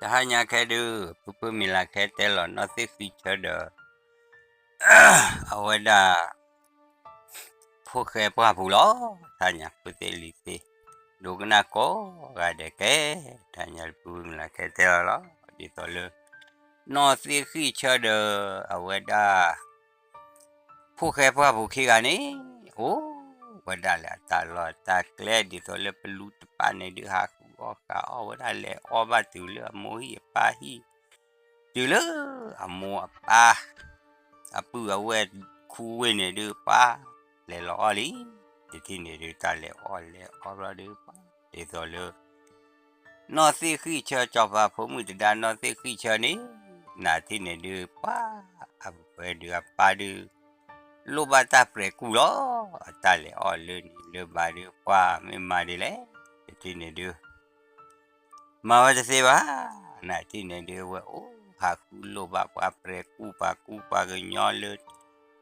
တဟါညါခဲဒုး ဖုဖုမံၤလၤခဲတဲလီၤနီၢ်သ့ၣ်ဃံဆၢဒီး အဝဲဒၣ် ဖိၣ်ဃဲပှၢ်ပူၤလီၤ. တဟါညါဖိသ့ၣ်လံၤသ့ၣ် ဒိကနၣ်ကိးဂၤဒဲးကဲ, တဟါညါဖုဖုမံၤလၤခဲတဲလီၤလီၤ. ဒ်သိးလၢ နီၢ်သ့ၣ်ဃံဆၢဒီး အဝဲဒၣ် ဖိၣ်ဃဲပှၢ်ပူၤခံဂၤန့ၣ် အိၣ်ဝဲဒၣ်လၢအတၢ်လီၢ်တၢ်ကျဲ ဒ်သိးလၢပလူတပၣ်န့ၣ်ဒုး ဟးဃုအီၣ်ဃုအီၣ်ဝဲဒၣ်လဲၤအီၣ်ဘၣ်တုၤလၢအမိၢ်ဟံၣ်အပၢ်ဟံၣ်, တုၤလၢအမိၢ်အပၢ် အပုၢ်အဝဲၢ်ခူဝ့ၢ်န့ၣ်ဒုး ပှၤလဲၤလီၤအီၣ်လံ. တထံၣ်န့ၣ်ဒုး တၢ်လဲၤအီၣ်လဲၤအီဘျီဒုး ပှၤဒ်သိးလၢ နီၢ်သ့ၣ်ဃံဆၢ စီၤပၤဖိမုၣ်တဒါနီၢ်သ့ၣ်ဃံဆၢန့ၣ် နၤထံၣ်န့ၣ်ဒုး ပှၤ အဝဲဒုးအပၢ်ဒုး လိၣ်ဘၣ်တၢ်ပြဲၤကူၣ်လီၤ. အတၢ်လဲၤအီၣ်လၢန့ၣ်လၢဘၣ်ဒုး ပှၤမ့ၢ်မၤဒ်လဲၣ်. တထံၣ်န့ၣ်ဒုး မၤဝဲတသ့ဘၣ်. နၤထံၣ်န့ၣ်ဒုး ဝဲအိၣ်ဟးဃုလိၣ်ဘၣ်ပှၤပြဲၤကူၣ် ပှၤကူပှၤကညီလၢ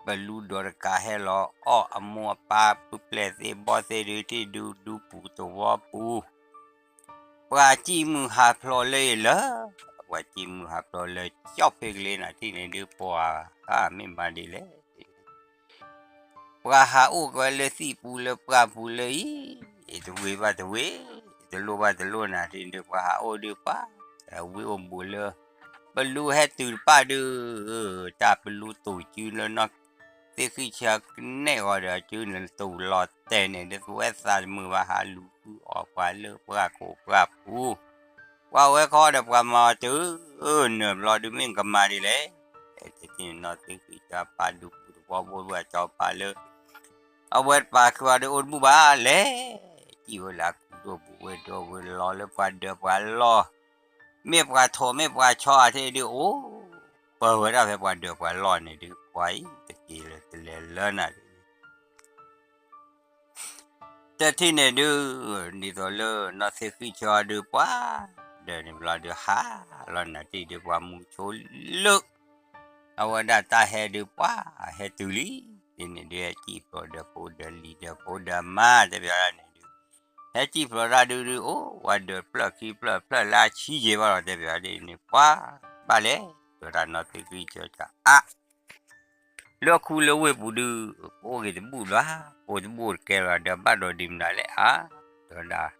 ပလူဒီးတကးဟဲလီၤအီၣ် အမိၢ်အပၢ်ပုၢ်ပျဲၢ်သ့ၣ်ဘီၣ်သ့ၣ်ဒုး ထံၣ်ဒုးဒူပူၤသဝီပူၤ ပှၤစံၣ်မုၢ်ဟးဖျိးလၢအံၤလၢ ပှၤစံၣ်မုၢ်ဟးဖျိးလၢကၠီၣ်ဖ့ကလ့ နၤထံၣ်န့ၣ်ဒုး ပှၤမ့ၢ်မၤဒ်လဲၣ်. ပှၤဟးအိၣ်ကဲလၢသံၣ်ပူၤလၢပှၢ်ပူၤလၢအံၤ တဝ့ၤဘၣ်တဝ့ၤ တလိၣ်ဘၣ်တလိၣ် နၤထံၣ်န့ၣ်ဒုး ပှၤဟးအိၣ်ဒုး ပှၤ ဝ့ၢ်အိၣ်ဘူးလၢ ပလူဟဲတုၤတပၣ်ဒုး တၢ်ပလူတူၢ်စုလၢနီၢ်သ့ၣ်ဃံဆၢကနဲၣ်ဂီၤဒီး အစုန့ၣ်တူၢ်လီၤတဲာ်န့ၣ်ဒုး သဝဲသးတမုာ်ဘၣ် ဟးလူၤဃုအီၣ်ပှၤလၢပှၢ်ခိၣ်ပှၢ်ပူၤ ပှၤဝဲခီဒီးပှၤမၤအီၤတုၤ နၢၤဘျီဒုး မ့ၢ်နကမၤဒ်လဲၣ်. တထံၣ်န့ၣ်နီၢ်သ့ၣ်ဃံဆၢပၢ်ဒူပူၤသဝီပူၤ ပှၤစီၤပၤလၢ အဝဲတပာ်ဃုာ်အီၤဒုး အိၣ်တဘူၣ်ဘၣ်လဲၣ်. စံၣ်ဝဲလၢအကူဒိၣ်ပူၤဝ့ၢ်ဒိၣ်ဝ့ၢ်လီၤလၢပှၤဒၢးပှၤလီၢ် မ့ၢ်ပှၤထိးမ့ၢ်ပှၤဆီအထံၣ်ဒုး အိၣ်ပၢၤဝဲဒၣ်ဖဲပှၤဒၢးပှၤလီၢ်န့ၣ်ဒုး ပှၤအံၤတက့ၤလၢတလဲၤလၢနၤဒုး တထံၣ်န့ၣ်ဒုး ဒ်သိးလၢနီၢ်သ့ၣ်ဃံဆၢအီၤဒုး ပှၤဒၢးန့ၣ်ဘျီဒုး ဟးလီၤနၤထံၣ်ဒုး ပှၤမူဆိလၢ အဝဲဒၣ်တၢ်ဟဲဒုးပှၤဟဲတုၤလံ. ဒ်န့ၣ်ဒုး ဟဲစံၣ်ဖျိးဒီးဖိဒီးလံၤဒီးဖိဒီးမါ တဲဘၣ်ဒၣ်န့ၣ်ဒုး ဟဲစံၣ်ဖျိးတၢ်ဒုးဒုး အိၣ်ဝဲဒၢးဖျၢၣ်ခံဖျၢၣ် ဖျၢၣ်လၢအဆံယဲၢ်ဘၣ်လီၤ တဲဘၣ်ဒ်န့ၣ် ပှၤဘၣ်လဲၣ် တဲဝဲဒၣ်နီၢ်သ့ၣ်ဃံဆၢအါ လၢခူလၢဝ့ၢ်ပူၤဒုး ပအိၣ်ဂ့ၤတဘူၣ်ဘၣ် ပအိၣ်တဘူၣ်တကဲလီၤ ဒီးဘၣ်ဒိးဒံးမနုၤလဲၣ်ဧါ တဲဝဲဒၣ်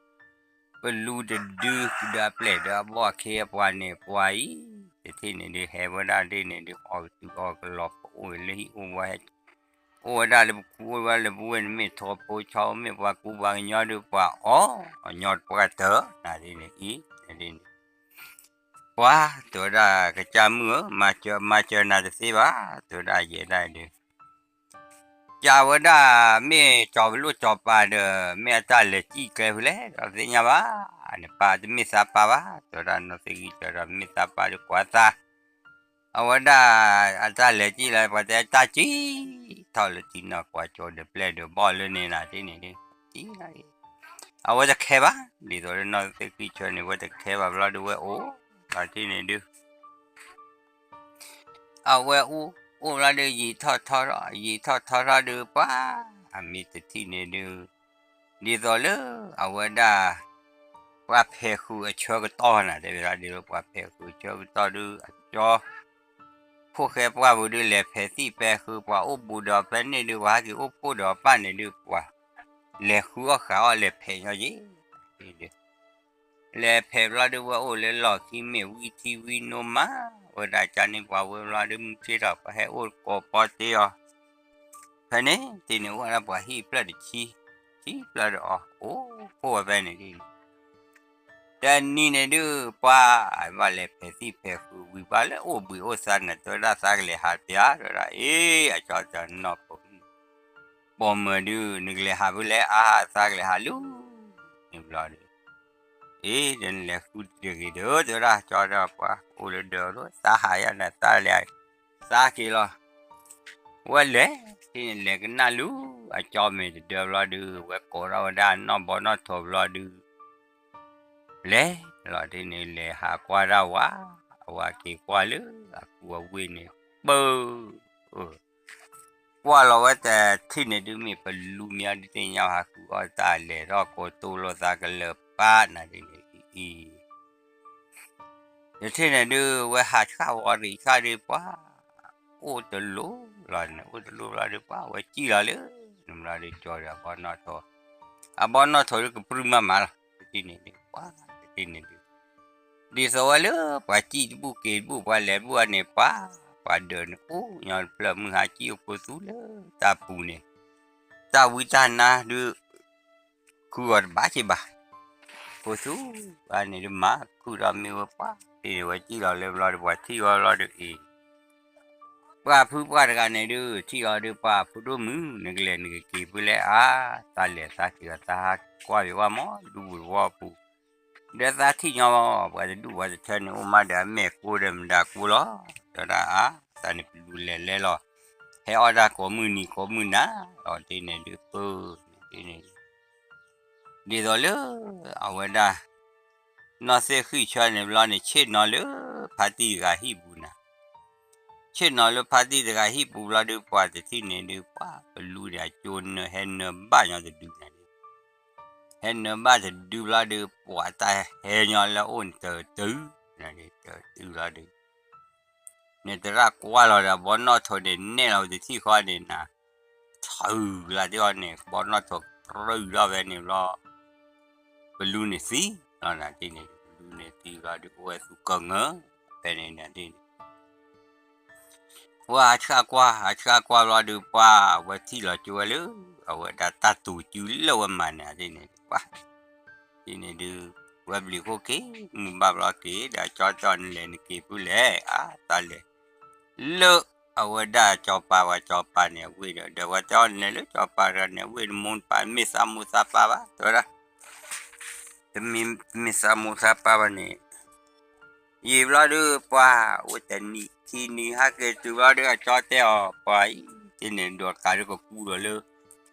ပလူတဒု ဒီးအပျဲၢ်ဒီးအဘီၣ်အခ့အပှၤန့ၣ် ပှၤအံၤ တထံၣ်န့ၣ်ဒုး ဟဲဝဲဒၣ်ဒ်န့ၣ်ဒုး အီၣ်ကတုၤအီၣ်ကလီၤ ပအိၣ်လၢဟံၣ်အိၣ်ဝဲ အိၣ်ဝဲဒၣ်လၢပခူအိၣ်ဝဲလၢပဝ့ၢ်န့ၣ် မ့ၢ်ထိးဖိဆီ မ့ၢ်ပှၤကူပှၤကညီဒုး ပှၤအီၣ် အညီတပှၢ်တၢၢ် နၤဒ်န့ၣ်အံၤ ဒ်န့ၣ် ပှၤ တဲဝဲဒၣ် ကစၢ်မုၣ်ဧၢ မၤစၢၤမၤစၢၤနၤတသ့ဘၣ် တဲဝဲဒၣ်ယဲဒၣ်ဒုး ကးဝဲဒၣ် မ့ၢ်ကၠီၤပလိၣ်ကၠီၤပၤဒီး မ့ၢ်အတၢ်လဲၤစံၣ်ကျဲဖဲလဲၣ် ဒီးသ့ၣ်ညါဘၣ် နပၢ်တမ့ၢ်သးပၢ်ဘၣ် တဲဝဲဒၣ်နီၢ်သ့ၣ်ဂံၢ်စၢၤဒီး မ့ၢ်သးပၢ်ဒီးကွၢ်သး အဝဲဒၣ် အတၢ်လဲၤစံၣ်လီၤ ပှၤတဲတၢ်စံၣ် ထီၣ်လၢထံနီၢ်ကွၢ်ကၠိဒီးပျဲၢ်ဒီးဘီၣ်လၢန့ၣ်နၤဒ်န့ၣ်ဒုး အဝဲတခဲဘၣ် ဒ်သိးလၢနီၢ်သ့ၣ်ဂံၢ်စၢၤန့ၣ် ဝဲတခဲဘၣ်ဘျီဒုး ဝဲအိၣ်လီၤထံၣ်န့ၣ်ဒုး အဝဲအိၣ်အိၣ်ဘျီဒုး ယံာ်ထီၣ်ထီထီၣ် ယံာ်ထီၣ်ထီထီၣ်ဒုး ပှၤ အမ့ၢ်တထံၣ်န့ၣ်ဒုး ဒ်သိးလၢ အဝဲဒၣ် ပှၤဖဲးဃုာ်အဆၢကတီၢ်နၤ တဲဝဲဒၣ်ဒ်သိး ပှၤဖဲးဃုာ်အဆၢကတီၢ်ဒုး အကၠီ ဖိၣ်ဃဲပှၢ်ပူၤဒုး လဲၤဖဲးသံၣ်ဖဲးဃုာ် ပှၤအိၣ်ဘူးဒီးဖဲန့ၣ်ဒုး ပှၤဟဲက့ၤအိၣ်ဖှိၣ်ဒီးပၢ်န့ၣ်ဒုး ပှၤ လဲၤဃုအီၣ်ဃုအီၣ် လဲၤဖဲးညီယ့ၣ် လဲၤဖဲးဘျီဒုး ဝဲအိၣ်လၢလီၢ်ခံ မ့ၢ်ဝံထံဝံနိမး ဝဲဒၣ်ကန့ၣ် ပှၤဝဲဘျီဒုး မုၢ်ဆ့ၣ်ထီၣ် ပှၤဟဲအိၣ်ကိးပီတ့အီၤ ဖဲန့ၣ် တထံၣ်န့ၣ် အိၣ်ဝဲဒၣ်ပှၤဟံၣ်ဖျၢၣ်တဆံ ဆံဖျၢၣ်ဒီးအီၤ အိၣ်ဖှိၣ်ဝဲဖဲန့ၣ်ဒ်န့ၣ် တနံၤန့ၣ်ဒုး ပှၤ ဘၣ်လဲၤဖဲးသံၣ်ဖဲးဃုာ်ဝံၤ ပှၤလၢအိၣ်ဘှံးအိၣ်သါန့ၣ် တဲဝဲဒၣ်သးကလဲၤဟးပျၢ် တဲဝဲဒၣ် အ့ အကၠီတနီၢ်ဖိ ပိာ်မုၣ်ဒုး နကလဲၤဟးဖဲလဲၣ် အါ သးကလဲၤဟးလူၤ န့ၣ်ဘျီဒုး အ့ ဒီးနလဲၤဃုတဂ့ၤဒီး တဲဝဲဒၣ် ကၠီဒီးပှၤ အိၣ်လၢဒၢးလီၤ သးဟးယါန့ၣ် သးလဲၤ သးက့ၤလီၤ ဝဲလဲၤ ထံၣ်န့ၣ်လဲၤကနၣ်လူၤ အကၠီမ့ၢ်တဒၢဘျီဒုး ဝဲကိးထီၣ်ဝဲဒၣ်နီၢ်ဘီနီၢ်ထိးဘျီဒုး လဲၤလီၤထံၣ်န့ၣ် လဲၤဟးကွၢ်ဒၣ်ဝဲ အဝဲက့ၤကွၢ်လၢအကူအဝ့ၢ်န့ၣ် ပၢ ကွၢ်လီၤဝဲတထံၣ်န့ၣ်ဒုး မ့ၢ်ပလူမ့ၢ်အီၤဒုးသ့ၣ်ညါ ဟးဃုအီၣ်တၢ်လဲၤထီၣ်ကိးတိၢ်လိာ်သးကလၢၤပၢ်နၤဒ်န့ၣ်အံၤ တထံၣ်န့ၣ်ဒုး ဝဲဟးဆှၣ်ဝီရံးဆှၣ်ဒုးပှၤ အိၣ်တလိၣ်လီၤန့ၣ် အိၣ်တလိၣ်ဘျီဒုးပှၤ ဝဲစံၣ်လီၤလၢ န့ၣ်ဘျီဒုးကၠီဒီးအဘီနီၣ်ထိး, အဘီနီၣ်ထိးဒုးကပြုၢ်မးမးလီၤ တထံၣ်န့ၣ်ဒုး ပှၤတထံၣ်န့ၣ်ဒုး ဒ်သိးဝဲလၢပှၤစံၣ်တဘူၣ်က့ၤတဘူၣ် ပှၤလဲၤတဘူၣ်အန့ၣ် ပှၤ ပှၤဒၢးန့ၣ် အိၣ်ညီတဖျၢၣ် မုၢ်ဟါစံၣ်အိၣ်ဖိသူလၢတၢ်ပူၤန့ၣ် တၢ်ဝံတၢ်နါဒုး ခုအီၤတဘၣ်က့ၤဘၣ်, ဖိသူဘၣ်န့ၣ်ဒုးမၤခုၣ်ထီၣ်မ့ၢ်ဝဲပှၤ တထံၣ်န့ၣ်ဝဲစံၣ်လီၤလၢဘျီဒုး ပှၤထံၣ်ဝဲဘျီဒုးအ့ၣ် ပှၤဖုပှၢ်တဂၤန့ၣ်ဒုး ထံၣ်အီၤဒုး ပှၤဖိဒိၣ်မုၣ် နကလဲၤနကက့ၤဖုလဲၣ်အါ, သးလဲၤသးထံၣ်အီၤသးဟးကွၢ်ဘၣ်ဝဲမး ဒူပူၤတဝီပူၤ, ဒီးသးထံၣ်ညီ ပှၤတဒူၣ်ပှၤတထၢန့ၣ် အိၣ်မးဒီးအမဲာ်ကိၢ်ဒီးမတၤကိၢ်လီၤ, တဲဝဲဒၣ်အါ, သးန့ၣ်ပလူၤလဲၤလဲလီၤ, ဟဲအီၣ်တၢ်ကိးမုၢ်နံၤကိးမုၢ်နၤလီၤ တထံၣ်န့ၣ်ဒုး ပၢ်န့ၣ်တထံၣ်န့ၣ် ဒ်သိးလၢ အဝဲဒၣ် နီၢ်သ့ၣ်ဃံၣ်ဆၢန့ၣ်ဘျီန့ၣ် ဆ့ၣ်နီၤလၢဖါတံၢ်တဂၤဟံၣ်ပူၤနၤ, ဆ့ၣ်နီၤလၢဖါတံၢ်တဂၤဟံၣ်ပူၤဘျီဒုး ပှၤတထံၣ်န့ၣ်ဒုး ပှၤပလူၤဒၣ်ကၠိနၢၤ ဟဲနၢၤဘၣ်ညီတဒုနၤန့ၣ်, ဟဲနၢၤဘၣ်တဒုဘျီဒုး ပှၤတၢ်ဟဲညီလၢအအိၣ်န့ၣ် တတုၤ, တတုၤဘျီဒုး န့ၣ်သရၣ်ကွၢ်လီၤဒီး ဘီနီၣ်ထိးန့ၣ် နဲၣ်လီၤဝဲတထံၣ်ဃီန့ၣ်နၤ, ထုးလၢတ့ၢ်အီၤန့ၣ် ဘီနီၣ်ထိးပြၢၢ်ဒီးဝဲန့ၣ်ဘျီ ပလူၤန့ၣ်သံလီၤနၤတထံၣ်န့ၣ် ပလူၤန့ၣ်သံဘျီဒုး အိၣ်ဝဲသူကငၢၤ ဖဲန့ၣ်နၤတထံၣ်န့ၣ် ပှၤဆှၣ်ကွၢ် အဆှၣ်ကွၢ်ဘျီဒုး ပှၤဝဲထံၣ်လီၤကၠိဝဲလၢ အဝဲဒၣ်တၢ်တူၤစုလၢဝဲမၤန့ၣ်တထံၣ်န့ၣ် ပှၤ တထံၣ်န့ၣ်ဒုး ဝဲဘျုးခိၣ်က့ၤ မုၢ်ဘၣ်ဘျီက့ၤ ဒီးကၠီတဲအီၤ နလဲၤနက့ၤဖုလဲၣ် အါ သးလဲၤ လၢအဝဲဒၣ်ကၠီပၤ ပှၤကၠီပၤန့ၣ် အဝ့ၢ်ဒီး ဒီးပှၤတဲအီၤ နလဲၤလၢကၠီပၤတဂၤန့ၣ် အဝ့ၢ်တမိၢ်တပၢ် မ့ၢ်သးမိၢ်သးပၢ်ဘၣ် တဲဝဲဒၣ် တမ့ၢ် မ့ၢ်သးမိၢ်သးပၢ်ဘၣ်န့ၣ် ယံာ်ဘျီဒုး ပှၤအိၣ်တနံၤခံနံၤ ဟဲက့ၤတုၤဘျီဒုး အကၠီတဲအီၤ ပှၤအံၤ တထံၣ်န့ၣ်ဒုး အကးဒုးကကူဒီးလၢ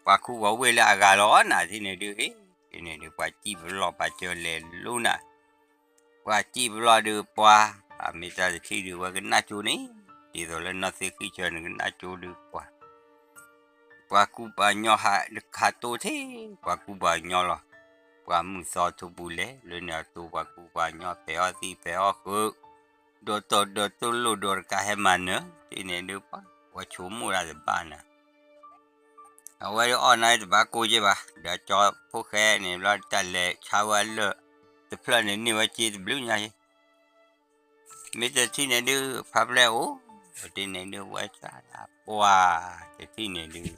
ပှၤခူပှၤဝ့ၢ်လၢအဂၤလီၤနၤ တထံၣ်န့ၣ်ဒုး အ့ တထံၣ်န့ၣ်ဒုး ပှၤစံၣ်ပလီၢ် ပှၤစၢၤလဲၤလိနၤ ပှၤစံၣ်ပလီၢ်ဒုး ပှၤ အမ့ၢ်တၢ်တထံၣ်ဒုး ဝဲကနၣ်ကၠိန့ၣ် ဒ်သိးလၢနီၢ်သ့ၣ်ဃံၣ်ဆၢန့ၣ်ကနၣ်ကၠိဒုး ပှၤ ပှၤကူပှၤကညီဟးတခါတိၢ်ထဲ ပှၤကူပှၤကညီလီၤ. ပှၤမုၢ်သီထိပူၤလဲၤလၢန့ၣ်အတိၢ် ပှၤကူပှၤကညီ ပဲာ်အီၣ်သံးပဲာ်အီၣ်ဃုာ် ဒိးတိၢ်ဒိးတိၢ်လိၣ်ဒိးတကးဟဲမၤနၢၤ တထံၣ်န့ၣ်ဒုး ပှၤဆိကမိၣ်တၢ်တဘၣ်နၤ အဝဲဒုးအီၣ်နၤတဘၣ်ကိၢ်က့ဘၣ် ဒီးကၠီဖိၣ်ဃဲန့ၣ်ဘျီ တၢ်လဲၤဆါဝဲအလၢၢ်တဖျၢၣ်န့ၣ် န့ၢ်ဝဲစ့တဘျုးညါက့ မ့ၢ်တထံၣ်န့ၣ်ဒုး ဖါပျဲၢ်အိၣ် တထံၣ်န့ၣ်ဒုး ဝဲဆါဒၣ်ပှၤ တထံၣ်န့ၣ်ဒုး ဒ်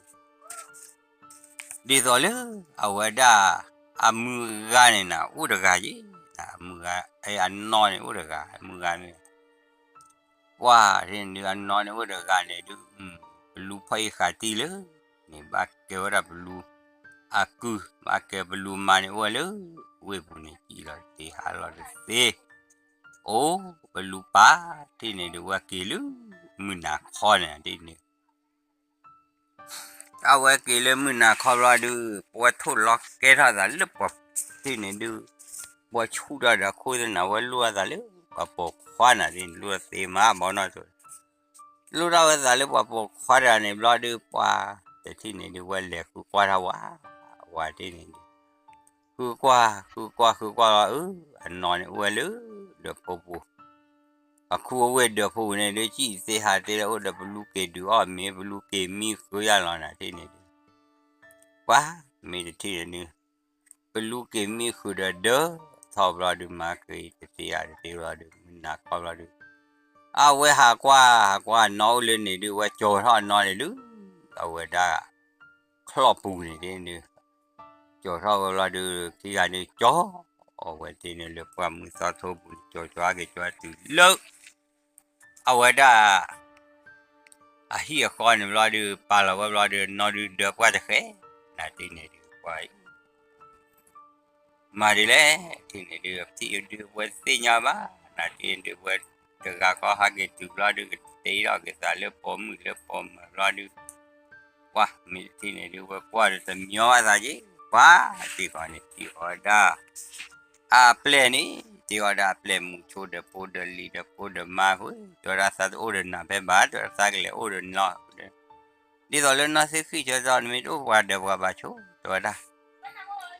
သိးလၢ အဝဲဒၣ် အမုၢ်ဂၤန့ၣ်နၤ အိၣ်တဂၤယ့ၣ် အမုၢ်ဂၤ အနီၢ်န့ၣ်အိၣ်တဂၤ အမုၢ်ဂၤမ့ၢ် ပှၤတထံၣ်န့ၣ်ဒုး အနီၢ်န့ၣ်အိၣ်တဂၤန့ၣ်ဒုး ပလူဖီၣ်အံၤဃာ်တံၢ်လၢ န့ၣ်ဘၣ်ကဲဝဲဒၣ်ပလူ အကုၢ် ဘၣ်ကဲပလူမါန့ၣ်အိၣ်ဝဲလၢ ဝ့ၢ်ပူၤန့ၣ် စံၣ်လီၤတသ့ဟးလီၤတသ့ အိၣ်ပလူပၢ် တထံၣ်န့ၣ်ဒုး ဝဲက့ၤလၢ မုၢ်နၤခီန့ၣ် တထံၣ်န့ၣ် အဝဲက့ၤလၢမုၢ်နၤခီဘျီဒုး ပဝဲထိၣ်လီၤကဲထီၣ်သးလၢပှၤတထံၣ်န့ၣ်ဒုး ပှၤဆူၣ်ထီၣ်ဒီးခိၣ်သနၢ်ဝဲလိၣ်အသးလၢ ပှၤပိာ်ခွါနၤတထံၣ်န့ၣ် လိၣ်သ့မးဘီနီၢ်ထိး လိၣ်ထီၣ်ဝဲသးလၢပှၤပိာ်ခွါတဂၤန့ၣ်ဘျီဒုး ပှၤတထံၣ်န့ၣ်ဒုး ဝဲလဲၤဃုကွၢ်ထီၣ်ဝဲ ဝဲတထံၣ်န့ၣ်ဒုး ဃုကွၢ် ဃုကွၢ် ဃုကွၢ်လီၤ အၢ အနီၢ်န့ၣ်အိၣ်ဝဲလၢ ဒၢးဖိပူၤ အခူအဝ့ၢ်ဒၢးဖိပူၤန့ၣ်ဒုး စံၣ်သ့ဟးသ့လၢအိၣ်ဒီးပလူက့ၤဒုးအီၣ်မ့ၤ ပလူက့ၤမံဃုာ်ယါလီၤနၤတထံၣ်န့ၣ်ဒုး ပှၤမ့ၢ်တထံၣ်န့ၣ်ဒုး ပလူက့ၤမံဃုာ်ဒီးဒၢးထီၣ်ဘျီဒုး မၤက့ၤတသ့ဧါတသ့ဘျီဒုး မုၢ်နၤခီဘျီဒုး အဝဲဟးကွၢ် ဟးကွၢ်အနီၢ်အိၣ်လၢန့ၣ်ဒုး ဝဲကၠီၤထီၣ်အနီၢ်န့ၣ်ဒုး အဝဲဒၣ် ချီၣ်ပူၤန့ၣ်ဒုး ကၠီၤထီၣ်ဝဲဘျီဒုး ခံဂၤန့ၣ်ကၠီၤ အဝဲသ့ၣ်န့ၣ်လၢပှၢ်မုၢ်သီထိပူၤန့ၣ် ကၠီၤကၠီၤက့ၤကၠီၤတုၤလၢ အဝဲဒၣ် အဟံၣ်အဃီန့ၣ်ဘျီဒုး ပာ်လီၤဝဲဘျီဒုး နီၢ်ဒုးဒၢးပှၢ်တဃဲ နၤတထံၣ်န့ၣ်ဒုး ပှၤအံၤ မၤဒ်လဲၣ် တထံၣ်န့ၣ်ဒုး ပထံၣ်ဒုးဝဲသ့ၣ်ညါဘၣ် နၤတထံၣ်ဒုးဝဲ တဂၤဃီဟးက့ၤတုၤဘျီဒုး ကတ့ထီၣ်က့ၤသးလၢပိာ်မုၣ်လၢပိာ်မၢၤဘျီဒုး ပှၤမ့ၢ်တထံၣ်န့ၣ်ဒုး ဝဲကွၢ်ဒီးတမညီဘၣ်သးက့ ပှၤတထံၣ်ဃီန့ၣ် ထံၣ်ဃီဒၣ် အပျဲၢ်န့ၣ် တ့အီၤဒၣ်အပျဲၢ်မုၣ်ဆိဒီးဖိဒီးလံၤဒီးဖိဒီးမါဃုာ် တဲဝဲဒၣ်သးတအိၣ်ဒီးနၤဖဲဘၣ် တဲဝဲဒၣ်သးကလဲၤအိၣ်ဒီးနၤ ဒ်သိးလၢနီၢ်သ့ၣ်ဃံၣ်ဆၢတီၢ် နမ့ၢ်တအိၣ်ပှၤဒီးပှၤဘၣ်ဆိ တဲဝဲဒၣ်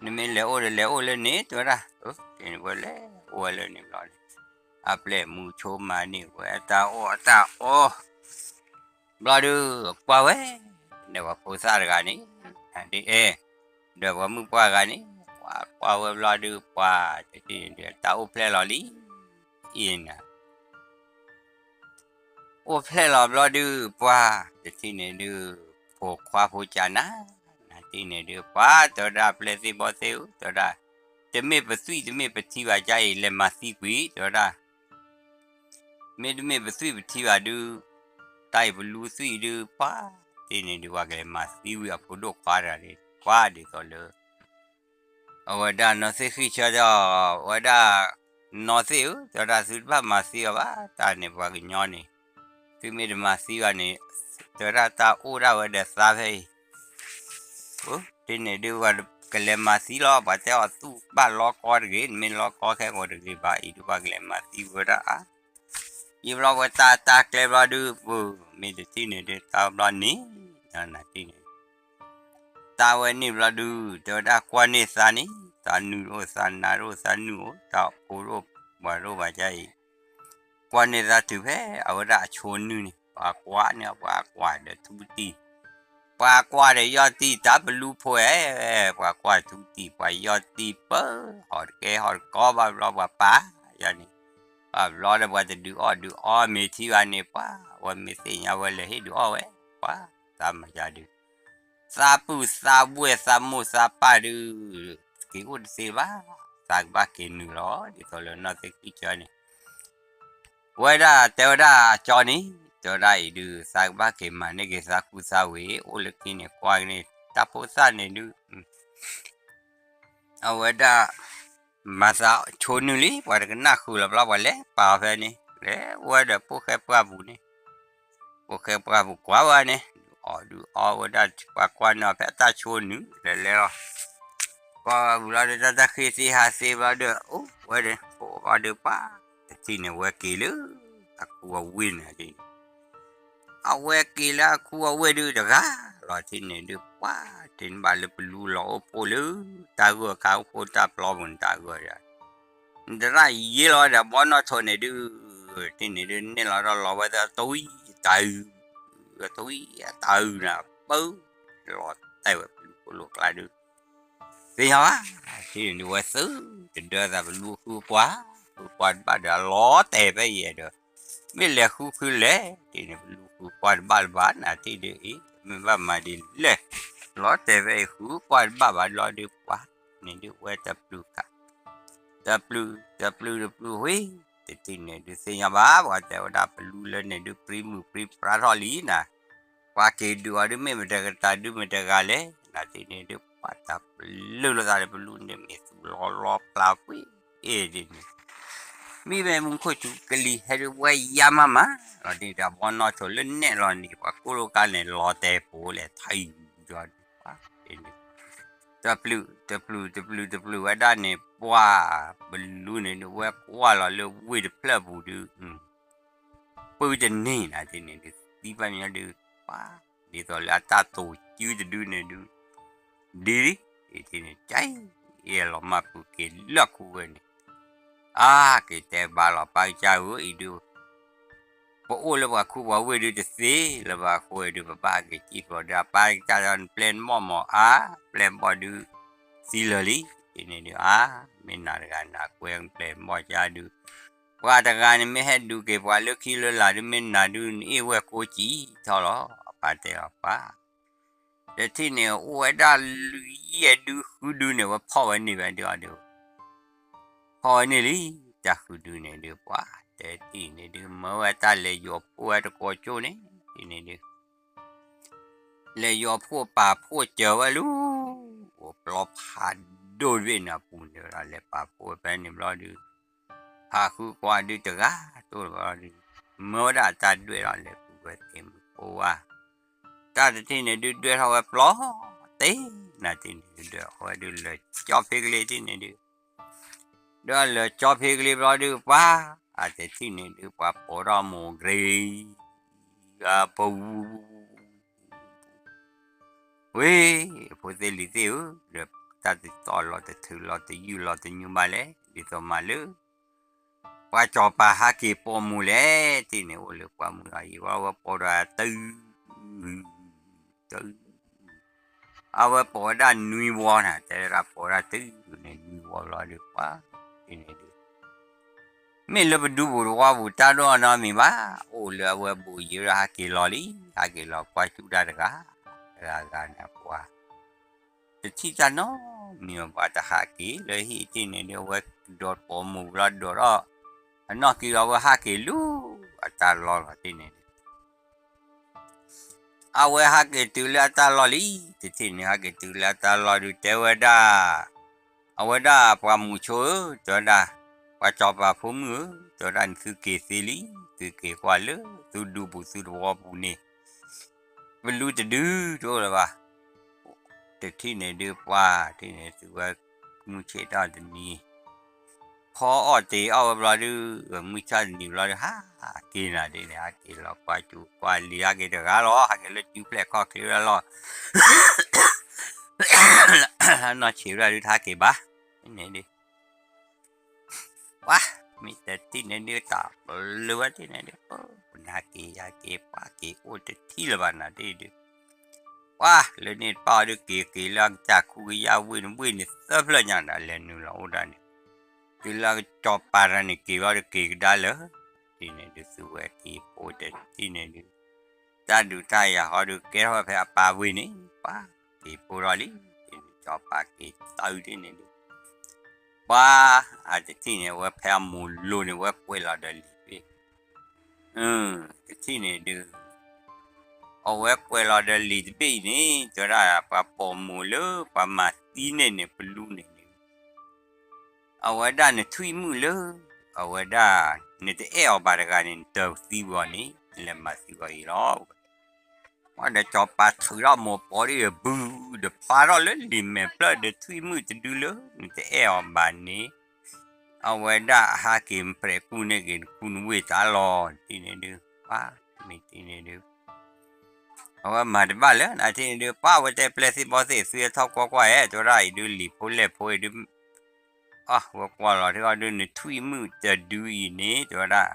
နမ့ၢ်လဲၤအိၣ်ဒီးလဲၤအိၣ်လၢန့ၣ် တဲဝဲဒၣ် ဝဲလဲၤအိၣ်ဝဲလၢန့ၣ်ဘျီန့ၣ် အပျဲၢ်မူဆိမၤန့ၢ်ဝဲတၢ်အီၣ်တၢ်အီ ဘျီဒုး ကွၢ်ဝဲ, ဒီးပှၤဖိသၣ်တဂၤန့ၣ် ဒ်အဲၣ်, ဒီးပှၤမုၣ်ပှၢ်တဂၤန့ၣ် ကွၢ်ကွၢ်ဝဲဘျီဒုး ပှၤတထံၣ်န့ၣ်ဒုး တၢ်အိၣ်ဖျဲၣ်လီၤလံ, အံၤနၤ အိၣ်ဖျဲၣ်လီၤဘျီဒုး ပှၤတထံၣ်န့ၣ်ဒုး ဖိခွါဖိကၢ်နၤ, နၤတထံၣ်န့ၣ်ဒုး ပှၤတဲဝဲဒၣ် ပျဲၢ်သ့ၣ်ဘီၣ်သ့ၣ်ဧၢ တဲဝဲဒၣ်, တမ့ၢ်ပသွံၣ်တမ့ၢ်ပထံဘၣ် ကါအံၤ လဲၤမၤသံကွံာ် တဲဝဲဒၣ်, မ့တမ့ၢ်ပသွံၣ်ပထံဘၣ်ဒုး, တၢ်အံၤပလူသွံၣ်ဒုး ပှၤတထံၣ်န့ၣ်ဒုး ပှၤကလဲၤမၤသံဝံၤအဖိဒိၣ်ခွါတဂၤန့ၣ် ပှၤဒ်သိးလၢ အဝဲဒၣ်နီၢ်သ့ၣ်ဃံဆၢဒီး အဝဲဒၣ် နီၢ်သ့ၣ်ဧၢ တဲဝဲဒၣ် သုတဘၣ်မၤသံအီၤဘၣ် တၢ်န့ၣ်ပှၤကညီန့ၣ်, သုမ့ၢ်တမၤသံဘၣ်န့ၣ် တဲဝဲဒၣ်တၢ်အိၣ်ဒၣ်ဝဲဒီးသးဖဲအံၤ, တထံၣ်န့ၣ်ဒုး ပှၤကလဲၤမၤသံလီၤ ပှၤတဲအီၤသူၣ်ဘၣ်လီကီတဂ့ၤ နမ့ၢ်လီကီခဲကိာ်တဂ့ၤဘၣ် အံၤဒုးပှၤကလဲၤမၤသံဝဲဒၣ်အါ ယံာ်ဘျီဝဲတၢ်တၢ်ကျဲဘျီဒုး ပမ့ၢ်တထံၣ်န့ၣ်ဒုး တၢ်ဘျီန့ၣ် နၤတထံၣ်န့ၣ် တၢ်ဝဲန့ၣ်ဘျီဒုး တဲဝဲဒၣ်ကွၢ်န့ၢ်သးန့ၣ် သးနုာ်တအိၣ် သးနါတအိၣ် သးနုာ်အိၣ် တၢ်အိၣ်တအိၣ် ပှၤတအိၣ်ဘၣ်ကါအံၤ, ကွၢ်န့ၢ်သးတုၤဖဲအဝဲဒၣ်အဆိနုာ်န့ၣ် ပှၤကွၢ်န့ၣ် ပှၤကွၢ်ဒီးထူတံၢ်, ပှၤကွၢ်ဒီးယီၢ်တံၢ် တၢ်ပလူဖိအဲ, ပှၤကွၢ်ထူတံၢ် ပှၤယီၢ်တံၢ်ပၢ ဟီၣ်တကဲဟီၣ်တကီဘၣ်ဘျီ ပှၤပာ်ယၤန့ၣ်, ပှၤဘျီဒီးပှၤတဒုးအီၣ်ဒုးအီမ့ၤထံဘၣ်န့ၣ် ပှၤဝဲမ့ၢ်သ့ၣ်ညါဝဲလဲၤဟ့ၣ်ဒုးအီၣ်ဝဲ, ပှၤသးမၤယၤဒုး သးပုၢ်သးဝဲၢ်သးမိၢ်သးပၢ်ဒုး က့ၤအိၣ်တသ့ဘၣ်, သးကဘၣ်က့ၤနုာ်လီၤ ဒ်သိးလၢနီၢ်သ့ၣ်ဃံဆၢန့ၣ်, ဝဲဒၣ်တဲဝဲဒၣ်အကၠီန့ၣ် တဲဝဲဒၣ်အံၤဒုး သးကဘၣ်က့ၤမၤန့ၢ်က့ၤသးကူသးဝ့ၤ အိၣ်လၢခံန့ၣ် ကွၢ်က့ၤန့ၣ် တၢ်ဖိသၣ်န့ၣ်ဒုး အဝဲဒၣ် မၤသးဆိနုာ်လံ ပှၤတကနၣ်ဃုာ်လီၤဘျီ ပှၤလဲၤပာ်အီၤဖဲန့ၣ် လဲၤဝဲဒီးပိာ်ဃဲပှၢ်ပူၤန့ၣ်, ပိာ်ဃဲပှၢ်ပူၤကွၢ်ဝဲန့ၣ် ဒုးအီၣ်ဒုးအီဝဲဒၣ် ပှၤကွၢ်န့ၢ်အီၤဖဲအတၢ်ဆိနုာ် လဲၤလဲၤလီၤ, ကွၢ်ဝဲပူၤလီၤဒီး တၢ်တၢ်ဃ့သ့ဟးသ့ဘျီဒီး အိၣ်ဝဲဒီး ပအိၣ်ဘျီဒီးပှၤ တထံၣ်န့ၣ်ဝဲက့ၤလၢ အခူအဝ့ၢ်န့ၣ် အဝဲက့ၤလၢအခူအဝ့ၢ်ဒုးတဂၤလီၤ တထံၣ်န့ၣ်ဒုး ပှၤတထံၣ်န့ၣ်ဘၣ်လၢပလူလီၤအိၣ်ဖှိၣ်လၢ တၢ်ဂိၢ်အခါအိၣ်ဖှိၣ်တၢ်ပျီပူၤန့ၣ် တၢ်ဂိၢ်ဒီး နတရၣ်ယ့လီၤဒီးဘီနီၣ်ထိးန့ၣ်ဒုး တထံၣ်န့ၣ်ဒုး န့ၢ်လီၤဒီးလီၤဝဲသးတဝံၣ်တၢ်အုး, တဝံၣ်တၢ်အုးနၤ ပၢ လီၤတဲာ်ဝဲပလူၤခိၣ်လိာ်ကျါဒုး သ့ၣ်ညါဘၣ်, တထံၣ်န့ၣ်ဒုး ဝဲသုတဒၢသး ပလူဃုကွၢ်, ဃုကွၢ်တဘၣ်ဒီး အလီၤတဲာ်ဖဲအံၤဒီး မ့ၢ်လဲၤဃုဖုလဲၣ်, တထံၣ်န့ၣ် ပလူဃုကွၢ်တဘၣ်လၢၤဘၣ် နၤတထံၣ်ဒုးအံၤ မ့ၢ်ဘၣ်မၤဒ်လဲၣ်, လီၤတဲာ်ဖဲအံၤ ဃုကွၢ်တဘၣ်ဘၣ်လီၤဒုး ပှၤန့ၣ်ဒုး ဝဲတပျုၢ်ခး တပျုၢ် တပျုၢ်တပျုၢ်ဝံၤ တထံၣ်န့ၣ်ဒုး သ့ၣ်ညါဘၣ် ပှၤတဲဝဲဒၣ် ပလူလၢန့ၣ်ဒုး ပြံမုၢ်ပြံပြါထီၣ်လံနၤ, ပှၤက့ၤဒုးအီၤဒုး မ့ၢ်မတၤကတၢၢ်ဒုး မတၤတဂၤလဲၣ်, နၤတထံၣ်န့ၣ်ဒုး ပှၤတၢ်ပျုၢ်လိာ်သးဒီး ပလူန့ၣ်မ့ၢ်သူၣ်လီၤလီၤဖျါဝံၤ အ့ၣ်ဒ်န့ၣ် မ့မ့ၢ်မူခိၣ်စူၤကလံၤဟဲဒုး ဝဲယါမးမး လီၤဒ်ဒီး ဘီနီၣ်ထိးလၢနဲၣ်လီၤန့ၣ် ပှၤကိၣ်လိာ်ကါန့ၣ် လီၤတဲာ်ပိာ်လဲၣ် ထံၣ်ယီၤဒုး ပှၤ တပျုၢ် တပျုၢ် တပျုၢ် တပျုၢ်ဝဲဒၣ်န့ၣ် ပှၤ ပလူန့ၣ်ဒုး ဝဲကွၢ်လီၤလၢဝ့ၢ်တဖျၢၣ်ပူၤဒုး ပုၢ်တန့ၢ်နၤတထံၣ်န့ၣ်ဒုး သံဘၣ်ညီဒုး ပှၤ ဒ်သိးလၢအတၢ်တိာ်စုတဒုန့ၣ်ဒုး ဒ် တထံၣ်န့ၣ် ကဲ အလီၤမၢ်ပူၤက့ၤလၢခူဝ့ၢ်န့ၣ် အါ က့ၤတဲဘၣ်လီၤ ပၢ်ကစၢ်ဧၢ အံၤဒုး ပအိၣ်လၢပှၤခူပှၤဝ့ၢ်ဒုးတသ့လၢၤဘၣ်အဃိဒုး ပဘၣ်ဟဲက့ၤစံၣ်ဖျိးဒီး ပၢ်ကစၢ်ဒီး နပျဲၢ်နဘီၣ်မၢ်အါ ပျဲၢ်ဘီၣ်ဒုး သံလၢာ်လံ တထံၣ်န့ၣ်ဒုး အါ မ့ၢ်နၤတဂၤနၤကွဲးပျဲၢ်ဘီၣ်ကစၢ်ဒုး ပှၤတဂၤန့ၣ်မ့ၢ်ဟဲဒုးက့ၤပှၤလၢခံလၢလာ်ဒုး မ့ၢ်နၤဒုး နအ့ၣ်ဝဲၢ်ကိးကံထီၣ်လီၤ အပၢ်တဲလီၤပၢ် တထံၣ်န့ၣ် အိၣ်ဝဲဒၣ်လွံၢ်ယဲၢ်ဒုဃုဒုန့ၣ် ဝဲဖီၣ်ဝဲန့ၢ်ဝဲဒုးအီၤဒုး ဖီၣ်ဝဲန့ၢ်လံ တၢ်ဃုဒုန့ၣ်ဒုး ပှၤတထံၣ်န့ၣ်ဒုး မၢဝဲတၢ်လဲၤယီၤဖှိၣ်ဝဲတကိးကၠိန့ၣ် တထံၣ်န့ၣ်ဒုး လဲၤယီၤဖှိၣ်ပာ်ဖှိၣ်စၢၤဝဲလၢ အိၣ်ပျီဖးဒိၣ်တဘ့ၣ်န့ၣ်အပူၤန့ၣ်ဒီး လဲၤပာ်ဖှိၣ်ဝဲဖဲန့ၣ်ဘျီဒုး ဖးဃုကွၢ်ဒုးတဂၤတိၢ်လၢၤဘျီဒုး မၢဝဲဒၣ်အတၢ်ဒွဲၣ်လီၤ လဲၤဃုဝဲသ့ၣ်မုၢ်ဖိဝါ တၢ်တထံၣ်န့ၣ်ဒုး ဒွဲၣ်ထီၣ်ဝဲပျီ တ့ၢ် နၤတထံၣ်န့ၣ်ဒုး ဒွဲၣ်အီၤဝဲဒုးလၢာ်ကၠီဖ့ကလ့တထံၣ်န့ၣ်ဒုး ဒီးလၢာ်ကၠီဖ့ကလ့ဘျီဒုး ပှၤ အတထံၣ်န့ၣ်ဒုး ပှၤပိာ်ထီၣ်မိၢ်ကရံ အပူၤ ဝ့ၢ် ဖိသ့ၣ်လံၤသ့ၣ်ဧၢ, ဒီးတၢ်တတီၢ်လီၤတထုးလီၤတယုၢ်လီၤတညူဘၣ်လဲၣ်, ဒ်သိးမးလၢ ပှၤစီၤပၤဟးက့ၤပိာ်မုၣ်လဲၣ် တထံၣ်န့ၣ် အိၣ်လၢပှၢ်မုၢ်လီၤ အံၤဝဲ အဝဲပိာ်ဒီးတၢ် တၢ် အဝဲပိာ်ဝဲဒၣ်နွံဝီန့ၣ် တဲဒၣ်ပိာ်ဒၣ်တုၤန့ၣ် နွံဝီဘျီဒီး ပှၤတထံၣ်န့ၣ်ဒုး မ့ၢ်လၢပဒူပူၤတဝီပူၤ တၢ်ဒိၣ်အနီတမံၤဘၣ်, အိၣ်လၢအဝဲဘူးယံၤဒီးဟးက့ၤလီၤလံ, ဟးက့ၤလီၤကွၢ်စူၣ်တၢ်တဂၤ, တဂၤဂၤန့ၣ်ပှၤ တထံၣ်တၢ်နီတမံၤဘၣ်, ပှၤတဟးက့ၤလၢဟံၣ်တထံၣ်န့ၣ်ဒုး အဝဲဒိးပိာ်မုၣ်ဘျီဒိးထီၣ်, အနီၢ်ကံၤလီၤ အဝဲဟးက့ၤလၢအတၢ်လီၢ်လီၤတထံၣ်န့ၣ်ဒုး အဝဲဟးက့ၤတုၤလၢအတၢ်လီၢ်လံ, တထံၣ်န့ၣ် ဟးက့ၤတုၤလၢအတၢ်လီၢ်ဒုး တဲဝဲဒၣ်, အဝဲဒၣ်ပှၤမုၣ်ဆိဧၢ, တဲဝဲဒၣ်, ပှၤစီၤပၤဖိမုၣ်ဧၢ, တဲဝဲဒၣ် နသုက့ၤသ့လံ, သုက့ၤကွၢ်လၢသုဒူပူၤသုသဝီပူၤန့ၣ်, ပလူတဒုတအိၣ်လၢၤဘၣ်. တထံၣ်န့ၣ်ဒုး ပှၤတထံၣ်န့ၣ် သုဝဲမုၢ်ဆ့ၣ်ထီၣ်တနံၤ ဖီအီၣ်တ့ၤအီၣ်ဝဲဘျီဒုး, မုၢ်ဆ့ၣ်တနံၤဘျီဒုး ဟးက့ၤနၤဒ်န့ၣ် ဟးက့ၤလီၤကွၢ်စူၣ်ကွၢ်လံၤ ဟးက့ၤတဂၤလီၤ, ဟးက့ၤလၢစုဖျဲၣ်ခီၣ်ချ့ဝဲဒၣ်လီၤ. နီၢ်ဆံးဝဲဒၣ်ဒုး တဟးက့ၤဘၣ်, န့ၣ်ဒုး ပှၤ မ့ၢ်တထံၣ်န့ၣ်ဒုး တၢ်ပလၢဝဲတထံၣ်န့ၣ်ဒုး ပနဟးက့ၤယၤက့ၤပှၤက့ၤအိၣ်တထံၣ်လၢၤဘၣ်နၤဒ်ဒုး ပှၤလၢန့ၣ်တပၣ်အီၤဒုး က့ၤက့ၤလၢအကစၢ်ခူကယၢ်ဝ့ၢ်န့ၣ် ဝ့ၢ်န့ၣ်သၢဖျၢၣ်ညါဒီး လဲၤနုာ်လီၤအိၣ်ဒၣ်န့ၣ်, တုၤလၢစီၤပၤတဂၤန့ၣ်က့ၤဘျီဒုး က့ၤကဒါလၢာ်, တထံၣ်န့ၣ်ဒုး သုဝဲက့ၤဖိတထံၣ်န့ၣ်ဒုး တၢ်ဒုးတၢ်ယၤဟီဒုး ကဲထီၣ်ဝဲဖဲအပၢ်ဝ့ၢ်န့ၣ် ပှၤက့ၤဖိထီၣ်လံ, တထံၣ်န့ၣ်စီၤပၤက့ၤတၢ်တထံၣ်န့ၣ်ဒုး ပှၤ အတထံၣ်န့ၣ် အဝဲဖဲအမိၢ်လိၤန့ၣ် ဝဲကွဲးလီၤဒီးလံာ်တဘ့ၣ်, တထံၣ်န့ၣ်ဒုး အဝဲကွဲးလီၤဒီးလံာ်တဘ့ၣ်အံၤန့ၣ် တဲဝဲဒၣ် ပှၤပိာ်မုၣ်လၢပှၤမၤသံန့ၣ်န့ၣ် ပလူန့ၣ်န့ၣ် အဝဲဒၣ်နထွံၣ်မုၣ်လၢ အဝဲဒၣ် နတအဲၣ်အီၤဘၣ်တဂၤန့ၣ် နတသံကွံာ်အီၤန့ၣ် နလဲၤမၤသံကွံာ်အီၤအံၤလီၤ. ပှၤဒီးစီၤပၤထုးထီၣ်မိၢ်ပိာ်ဒ်အဘုဒီးဖျါထီၣ်လၢလံာ်မဲာ်ဖျၢၣ်ဒီး ထွံၣ်မုၣ်တဒုလၢ နတအဲၣ်အီၤဘၣ်န့ၣ် အဝဲဒၣ်အဟးက့ၤမပြဲးကူၣ်န့ၢ်က့ၤနခူနဝ့ၢ်တၢ်လီၢ်တထံၣ်န့ၣ်ဒုး ပှၤမ့ၢ်တထံၣ်န့ၣ်ဒုး အဝဲမၤတဘၣ်လၢၤနၤတထံၣ်န့ၣ်ဒုး ပှၤဝဲတဲပျဲၢ်သ့ၣ်ဘီသ့ၣ် သုထီၣ်ကွၢ်ကွၢ်ဧဲ တဲဝဲဒၣ်အံၤဒုး လံာ်ဖိလဲၢ်ဖိအံၤဒုး အဝဲကွၢ်လီၤထံအီၤဒုး နထွံၣ်မုၣ်တဒုအံၤန့ၣ် တဲဝဲဒၣ်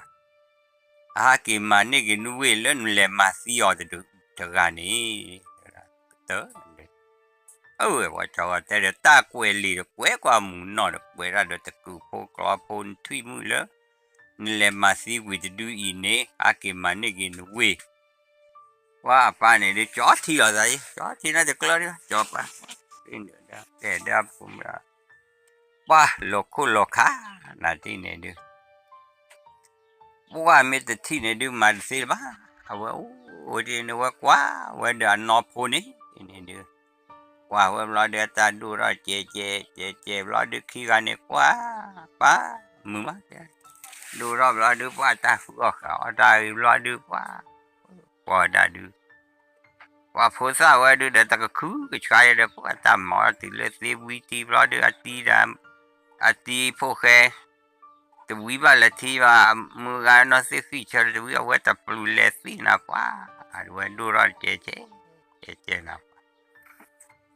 အဟးက့ၤမၤန့ၢ်က့ၤနဝ့ၢ်လၢနလဲၤမၤသံအီၤတဂၤန့ၣ် တဲဝဲဒၣ် ကတၢၢ် အဝဲပှၤစီၤပၤတဲဒီး တၢ်ကွဲးလံာ်ဒီး ကွဲးကွၢ်မုၢ်နီၢ်ဒီး ကွဲးဒၣ်ဒီးတကုးဖိကျီဖိ နထွံၣ်မုၣ်လၢ နလဲၤမၤသံကွံာ်တဒုအံၤန့ၣ် ဟးက့ၤမၤန့ၢ်က့ၤနဝ့ၢ် ပှၤအပၢ်န့ၣ်ဒုး ကၠီထံလီၤသး ကၠီထံန့ၣ်တကျၢၤဒုး ကၠီပၢ် တဲဒၣ်ဖိမုၣ် ပှၤလီၤခိၣ်လီၤခး နၤတထံၣ်န့ၣ်ဒုး ပှၤမ့ၢ်တထံၣ်န့ၣ်ဒုး မၤတသ့လၢၤဘၣ်, အဝဲအိၣ်ဒ်န့ၣ် ဝဲကွၢ်ဝဲဒီးအနီၢ်ဖိန့ၣ်န့ၣ်ဒုး ကွၢ်ဝဲဘျီဒီးတၢ်ဒိၣ်ထီၣ်ကဲကဲ ကဲကဲဘျီဒုး ခံဂၤန့ၣ်ကွၢ် ပၢ်မုာ်မး ဒိၣ်ထီၣ်ဘျီဒုး ပှၤတၢ်ဃုအီၣ်ဃာ်အီၣ်တၢ်ဂ့ၤဘျီဒုး ပှၤ ကွၢ်ဝဲဒၣ်ဒုး ပှၤဖိသၣ်ဝဲဒုးဒီး တကခုကဆါယဲဒီး ပှၤတၢ်မၤအီၣ်တုၤလၢသ့ဝံတံဘျီဒုး အတံဒီး အတံဖိၣ်ဃဲ တဝံဘၣ်လၢထံဘၣ် အမုၢ်ဂၤနီၢ်သ့ၣ်ဃံၣ်ဆၢတဝံ အဝဲတပျုၤလဲၤသ့ၣ်နၤပှၤ အဝဲဒိၣ်ထီၣ်ကဲကဲ ကဲကဲနၤ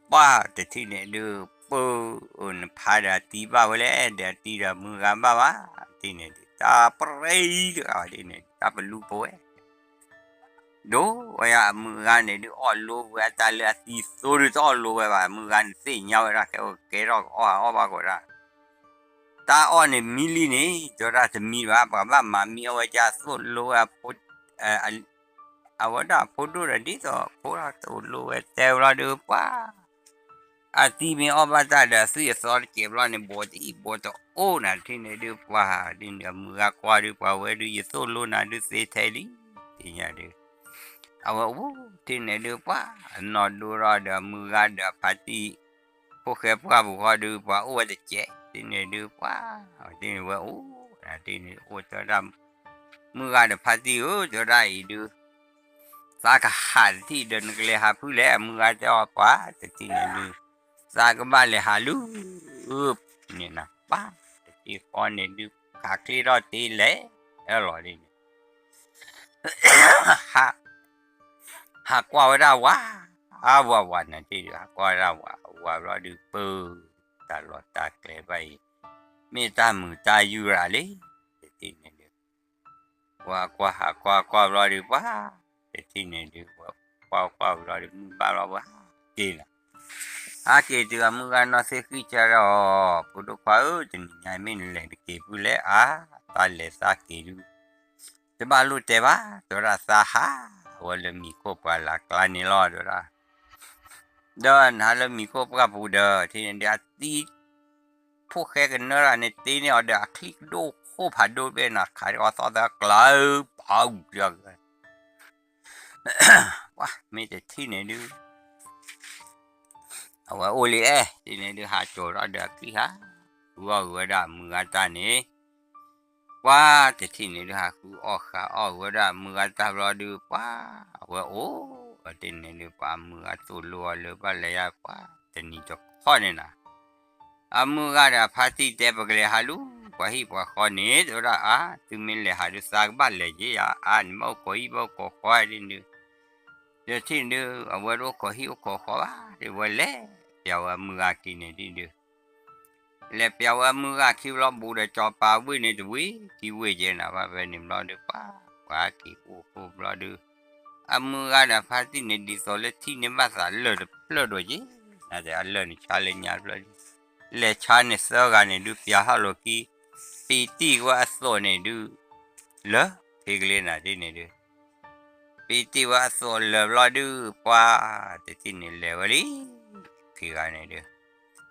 ပှၤ ပှၤတထံၣ်န့ၣ်ဒုး ပၢ်နဖးဒီးအတံဘၣ်ဝဲလဲၣ် ဒီးအတံဒီးမုၢ်ဂၤဘၣ်ဘၣ် တထံၣ်န့ၣ်ဒုး တၢ်ပြံတဂၤဒ်န့ၣ် တၢ်ပလူပဝဲ ဒိၣ်ဝဲယါအမုၢ်ဂၤန့ၣ်ဒုး အီၣ်လိဝဲအတၢ်လၢအသံသိဒုး တအီၣ်လိဝဲဘၣ် အမုၢ်ဂၤန့ၣ်သ့ၣ်ညါဝဲဒၣ် ကဲကဲထီၣ်ကအီၣ်အီၣ်ဘၣ်ကီးဒၣ် တၢ်အီၣ်န့ၣ်မံလံန့ၣ် တဲဝဲဒၣ်တမံဘၣ် ပှၤဘၣ်မၤမံအီၣ်ဝဲကသိၣ်လိဝဲ အဝဲဒၣ်အဖိဒိၣ်ဒီးဒ်သိးဖိတအိၣ်လိဝဲတဲဘျီဒုးပှၤ အသံမ့ၢ်အီၣ်ဘၣ်တၢ်ဒီးအသွံၣ်အသီတစဲးဘျီန့ၣ် ဘိးတအံၣ်ဘိးတအိၣ်နၤတထံၣ်န့ၣ်ဒုးပှၤ ဒ်န့ၣ်အမုၢ်ဂၤကွၢ်ဒုးပှၤဝဲဒုး ယသိၣ်လိနၤဒုးသ့ထဲလံ သ့ၣ်ညါဒုး အဝဲအိၣ်တထံၣ်န့ၣ်ဒုးပှၤ အနီၢ်ဒိၣ်ထီၣ်ဒီးအမုၢ်ဂၤဒီးအဖါတံၢ် ဖိၣ်ဃဲပှၢ်ပူၤဃီဒုး ပှၤအိၣ်ဝဲတစဲး တထံၣ်န့ၣ်ဒုးပှၤ တထံၣ်န့ၣ်ဝဲအိၣ် တထံၣ်န့ၣ်အိၣ်တဲဝဲဒၣ် မုၢ်ဂၤဒီးဖါတံၢ်ဧၢ တဲဝဲဒၣ်အံၤဒုး သးကဟးတထံၣ်ဒီးနကလဲၤဟးဖုလဲၣ် အမုၢ်ဂၤတဲအီၤပှၤ တထံၣ်န့ၣ်ဒုး သးကဘၣ်လဲၤဟးလၢ န့ၣ်နၤပှၤ တထံၣ်ဃီန့ၣ်ဒုး ခးချ့ထီၣ်တ့လဲၤ အလီၤဒ်န့ၣ် ဟးကွၢ်ဝဲဒၣ်ဝၤ အဝၤဝၤနၤတ့ၢ်ဒုး ဟးကွၢ်ဝဲဒၣ်ဝၤ ဝၤဘျီဒုးပၢ် တၢ်လီၢ်တၢ်ကျဲဘၣ်အံၤ မ့ၢ်တၢ်မုာ်တၢ်ယူၢ်ရၤလံ တထံၣ် တထံၣ်န့ၣ်ဒုး ပှၤကွၢ်ဟးကွၢ်ကွၢ်ဘျီဒုး ပှၤတထံၣ်န့ၣ်ဒုး ပှၤကွၢ်ကွၢ်ဘျီဒုး မုၢ်ဘၣ်ဘျီ ပှၤဟးက့ၤလီၤ. ဟးက့ၤတုၤအမုၢ်ဂၤနီၢ်သ့ၣ်ဃံၣ်ဆၢဒီး ဖိဒိၣ်ခွါဧၢ, တနံၤညါမ့ၢ်နလဲၤတက့ၤဖုလဲၣ်ဧါ, သးလဲၤသးက့ၤဒုး တဘၣ်လိၣ်တဲဘၣ်, တဲဝဲဒၣ်သးဟးဝဲလၢမံၤခိၣ်ပှၢ်လၢ်ကျါန့ၣ်လီၤ တဲဝဲဒၣ်. ဒီးနဟးလၢမံၤခိၣ်ပှၢ်ပူၤဒီး တထံၣ်န့ၣ်ဒုး အသံ ဖိၣ်ဃဲကနၢတၢ်န့ၣ် တ့န့ၢ်အီၤဒီး အချံၣ်ဒိၣ်ခိၣ်ဖးဒိၣ်ဘ့ၣ်န့ၣ် ခးအီၤသီသၢကျါ ပာ်အူက ပှၤမ့ၢ်တထံၣ်န့ၣ်ဒုး အဝဲအိၣ်လံအဲၣ် တထံၣ်န့ၣ်ဒုး ဟးကၠီၤထီၣ်ဒီးအချံၣ်ဟး ဃုအီၣ်ဂ့ၤဝဲဒၣ်အမုၢ်ဂၤတၢ်န့ၣ် ပှၤတထံၣ်န့ၣ်ဒုး ဟးဃုအီၣ်ဃုအီၣ်ဂ့ၤဝဲဒၣ်အမုၢ်ဂၤတၢ်ဘျီဒုး ပှၤအဝဲအိၣ် တထံၣ်န့ၣ်ဒုး ပှၤအမုၢ်ဂၤသိၣ်လိအီၤလၢဘၣ်လဲၤယါ ပှၤတနံၤတခီန့ၣ်နီၤ အမုၢ်ဂၤဒီးအဖါတံၢ်တဲ ပကလဲၤဟးလူၤ ပှၤဟံၣ်ပှၤဃီန့ၣ် တဲဝဲဒၣ်အါ သုမ့ၢ်လဲၤဟးဒုး သးကဘၣ်လဲၤက့ၤယါအါန့ၣ် ဘၣ်အိၣ်ခိးဟံၣ်ဘၣ်အိၣ်ခိးဃီဒ်န့ၣ်ဒုး တထံၣ်န့ၣ်ဒုး အဝဲတအိၣ်ခိးဟံၣ်အိၣ်ခိးဃီဘၣ် တဲဝဲအမုၢ်ဂၤခံန့ၣ်ဒ်ဒုး လဲၤပျးဝဲအမုၢ်ဂၤခံဘျီ ဘူးဒီးကၠီၤပၤဝ့ၢ်န့ၣ်တဝ့ၢ်ခံဝ့ၢ်ကဲနၤ ဘၣ်ဖဲန့ၣ်ဘျီဒုး ပှၤပှၤက့ၤအိၣ်ခိၣ်ဘျီဒုး အမုၢ်ဂၤဒီးဖါတံၢ်န့ၣ် ဒ်သိးလၢထံၣ်န့ၢ်ဘၣ်သးလၢၢ်တဖျၢၣ်ဒိၣ်က့ၤ နတဲအလၢၢ်န့ၣ်ဆါလၢညါတဖျၢၣ် လဲၤဆါန့ၣ်သၢဂၤန့ၣ်ဒုး ပျးထီၣ်လိာ်ခံ ပံၤတံၢ်ဝဲအသိးန့ၣ်ဒုး လၢာ်ဖဲကလ့နၤဒ်န့ၣ်ဒုး ပံၤတံၢ်ဝဲအသိးလၢာ်ဘျီဒုး ပှၤတထံၣ်န့ၣ်လဲၤဝဲလံ ခံဂၤန့ၣ်ဒုး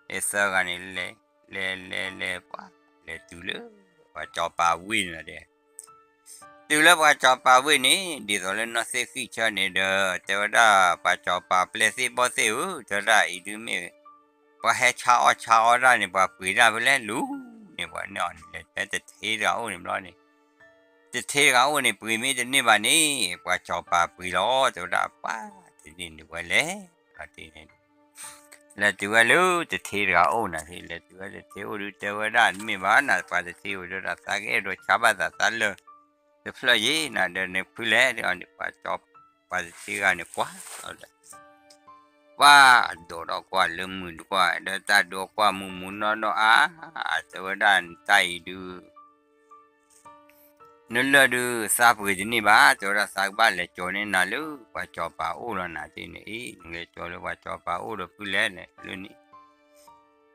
သၢဂၤန့ၣ်လဲၤ လဲၤလဲၤလဲၤ ပှၤလဲၤတုၤလၢ ပှၤကၠီၤပၤဝ့ၢ်န့ၣ်ဒီး တုၤလၢပှၤကၠီၤပၤဝ့ၢ်န့ၣ် ဒ်သိးလၢနီၢ်သ့ၣ်ဃံၣ်ဆၢန့ၣ်ဒီး တဲဝဲဒၣ်ပှၤကၠီၤပၤပျဲၢ်သ့ၣ်ဘီၣ်သ့ၣ်ဧၢ တဲဝဲဒၣ်အံၤဒုးမ့ၢ် ပှၤဟဲဆါအီၣ်ဆါအီတၢ်န့ၣ် ပှၤပှ့ၤတၢ်ဖဲလဲၣ်လူၤန့ၣ် ပှၤန့ၢ်အီၤန့ၣ် လဲၤတဲတထ့တဂၤအိၣ်န့ၣ်ဘျီန့ၣ် တထ့တဂၤအိၣ်န့ၣ် ပှ့ၤမ့ၢ်တန့ၢ်ဘၣ်န့ၣ် ပှၤကၠီၤပၤပှ့ၤလီၤ တဲဝဲဒၣ်ပှၤတထံၣ်န့ၣ်ဝဲလဲၤ လဲၤတုၤဝဲလၢတထ့တဂၤအိၣ်နၤ လဲၤတုၤဝဲတထ့အိၣ်ဒုး တဲဝဲဒၣ်တမ့ၢ်ဘၣ်နၤ ပှၤတထ့အိၣ်ဒီး သးကအဲၣ်ဒိးဆါဘၣ်သးသးလၢာ်တဖျၢၣ်ယ့ၤနၤ ဒီးန့ၣ်ဖုလဲၣ် ပှၤကၠီၤပၤတထ့ဂၤန့ၣ်ကွၢ်လီၤဒီး ပှၤဒိးထီၣ်ကွၢ်လၢမုာ်တကွၢ် ဒီးတၢ်ဒိးကွၢ်မုာ်မုာ်နီၢ်နီၢ်အါ တဲဝဲဒၣ်တၢ်အံၤဒုး နလၢၢ်ဒုးသးပှ့ၤတန့ၢ်ဘၣ် တဲဝဲဒၣ်သးကဘၣ်လဲၤကၠီၤန့ၢ်နၤလၢပှၤကၠီၤပၤအိၣ်လီၤနၤတထံၣ်န့ၣ် အံၤ နလဲၤကၠီၤလၢပှၤကၠီၤပၤအိၣ်ဒီးဖုလဲၣ်န့ၣ်လၢန့ၣ်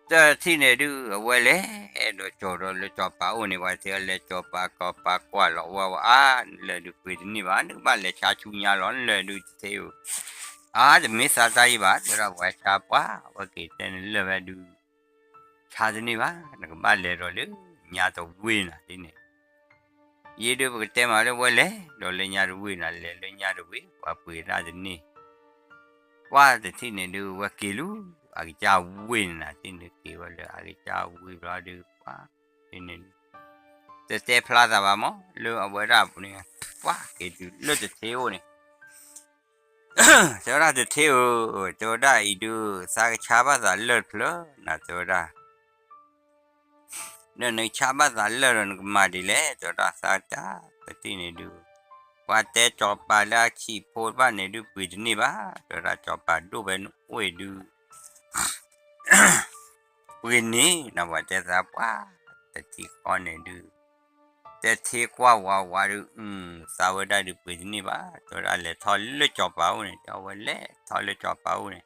တထံၣ်န့ၣ်ဒုး အဝဲလဲၤအဲၣ်ဒိးကၠီၤဒီးလၢကၠီၤပၤအိၣ်န့ၣ် ပှၤတဲလဲၤကၠီၤပၤကီၤပၤကွၢ်လီၤဝဲဝဲအါ နလၢၢ်ဒုးပှ့ၤတန့ၢ်ဘၣ် နကဘၣ်လဲၤဆါဆူညါလီၤ နလၢၢ်ဒုးတထ့ဧၢ အါ တမ့ၢ်သးတၢ်ယံၣ်ဘၣ် တဲဝဲဒၣ်ပှၤဆါပှၤ အဝဲက့ၤတဲနလၢၢ်ဝဲဒုး ဆါတန့ၢ်ဘၣ် နကဘၣ်လဲၤဒီးလၢညါတဝ့ၢ်နၤဒ်န့ၣ် ယ့ဒုးပကတဲမးလၢဝဲလဲၤဒီးလၢညါတဝ့ၢ်နၤ လဲၤလၢညါတဝ့ၢ် ပှၤပှ့ၤတၢ်တန့ၢ် ပှၤတထံၣ်န့ၣ်ဒုး ဝဲက့ၤလူၤ အကစၢ်ဝ့ၢ်နၤ တထံၣ်န့ၣ်က့ၤဝဲလၢအကစၢ်ဝ့ၢ်ဘျီဒုး ပှၤတထံၣ်န့ၣ်ဒုး တတဲဖျါသးဘၣ်မး လၢအဝဲဒၣ်ပူၤန့ၣ် ပှၤက့ၤတုၤလၢတထ့အိၣ်န့ၣ် တဲဝဲဒၣ်တထ့ဧၢ, တဲဝဲဒၣ်အံၤဒုး သးကဆါဘၣ်သးလၢၢ်တဖျၢၣ်နၤ တဲဝဲဒၣ်, ဒီးနကဆါဘၣ်သးလၢၢ်ဒီးနကမၤဒ်လဲၣ် တဲဝဲဒၣ်သးတၢ်တထံၣ်န့ၣ်ဒုး, ပှၤတဲကၠီၤပၤလၢအဆံးဖိတဖၣ်န့ၣ်ဒုး ပှ့ၤတန့ၢ်ဘၣ် တဲဝဲဒၣ် ကၠီၤပၤဒိၣ်ဖဲနအိၣ်အံၤဒုး ပှ့ၤန့ၢ်နၤ ပှၤတဲသးပှၤ တထံၣ်ဃီန့ၣ်ဒုး တထ့ကွၢ်ဝးဝးဒုး အု သးဝဲဒၣ်ဒုးပှ့ၤတန့ၢ်ဘၣ် တဲဝဲဒၣ်လဲၤထီၣ်လၢကၠီၤပၤအိၣ်န့ၣ် အဝဲလဲၤထီၣ်လၢကၠီၤပၤအိၣ်န့ၣ်,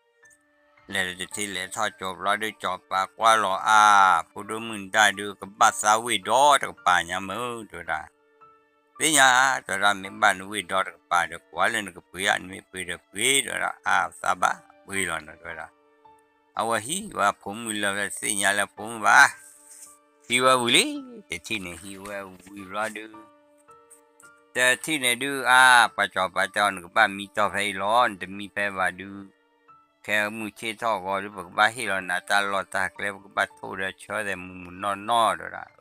လဲၤတထ့လဲၤထီၣ်ကၠီၤပၤလီၤဒုး ကၠီၤပၤကွၢ်လီၤအါ, ဖိဒိၣ်မုၣ်နတၢ်ဒုး ကဘၣ်သးဝ့ၢ်ဒီတကပၤညါမုၢ် တဲဝဲဒၣ် သ့ၣ်ညါ တဲဝဲဒၣ် မ့ၢ်ဘၣ်နဝ့ၢ်ဒီတကပၤဒီး ကွၢ်လၢနကပှ့ၤဧါ နမ့ၢ်ပှ့ၤဒီးပှ့ၤ တဲဝဲဒၣ် အါ သးဘၣ်ပှ့ၤလီၤနၤ တဲဝဲဒၣ်, အဝဲဟံးဝဲဖိမုၣ်လၢဖဲသ့ၣ်ညါလၢဖိမုၣ်ဘၣ်, ဟံးဝဲဝံၤလံ, တထံၣ်န့ၣ်ဟံးဝဲဝံၤဘျီဒုး တထံၣ်န့ၣ်ဒုး အါ ပှၤကၠီၤပၤတဲအီၤ နကဘၣ်မံတီၢ်ဖဲအံၤလီၤ နတမံဖဲဘၣ်ဒုး, ခဲမုၢ်ဆ့ၣ်ထီၣ်ဂီၤဒုး ပကဘၣ်ဟ့ၣ်လီၤနၤတၢ်လီၢ်တၢ်ကျဲ ပကဘၣ်ထိၣ်ဒီးဆၢသဲးမုၢ်မုၢ်နီၢ်နီၢ် တဲဝဲဒၣ်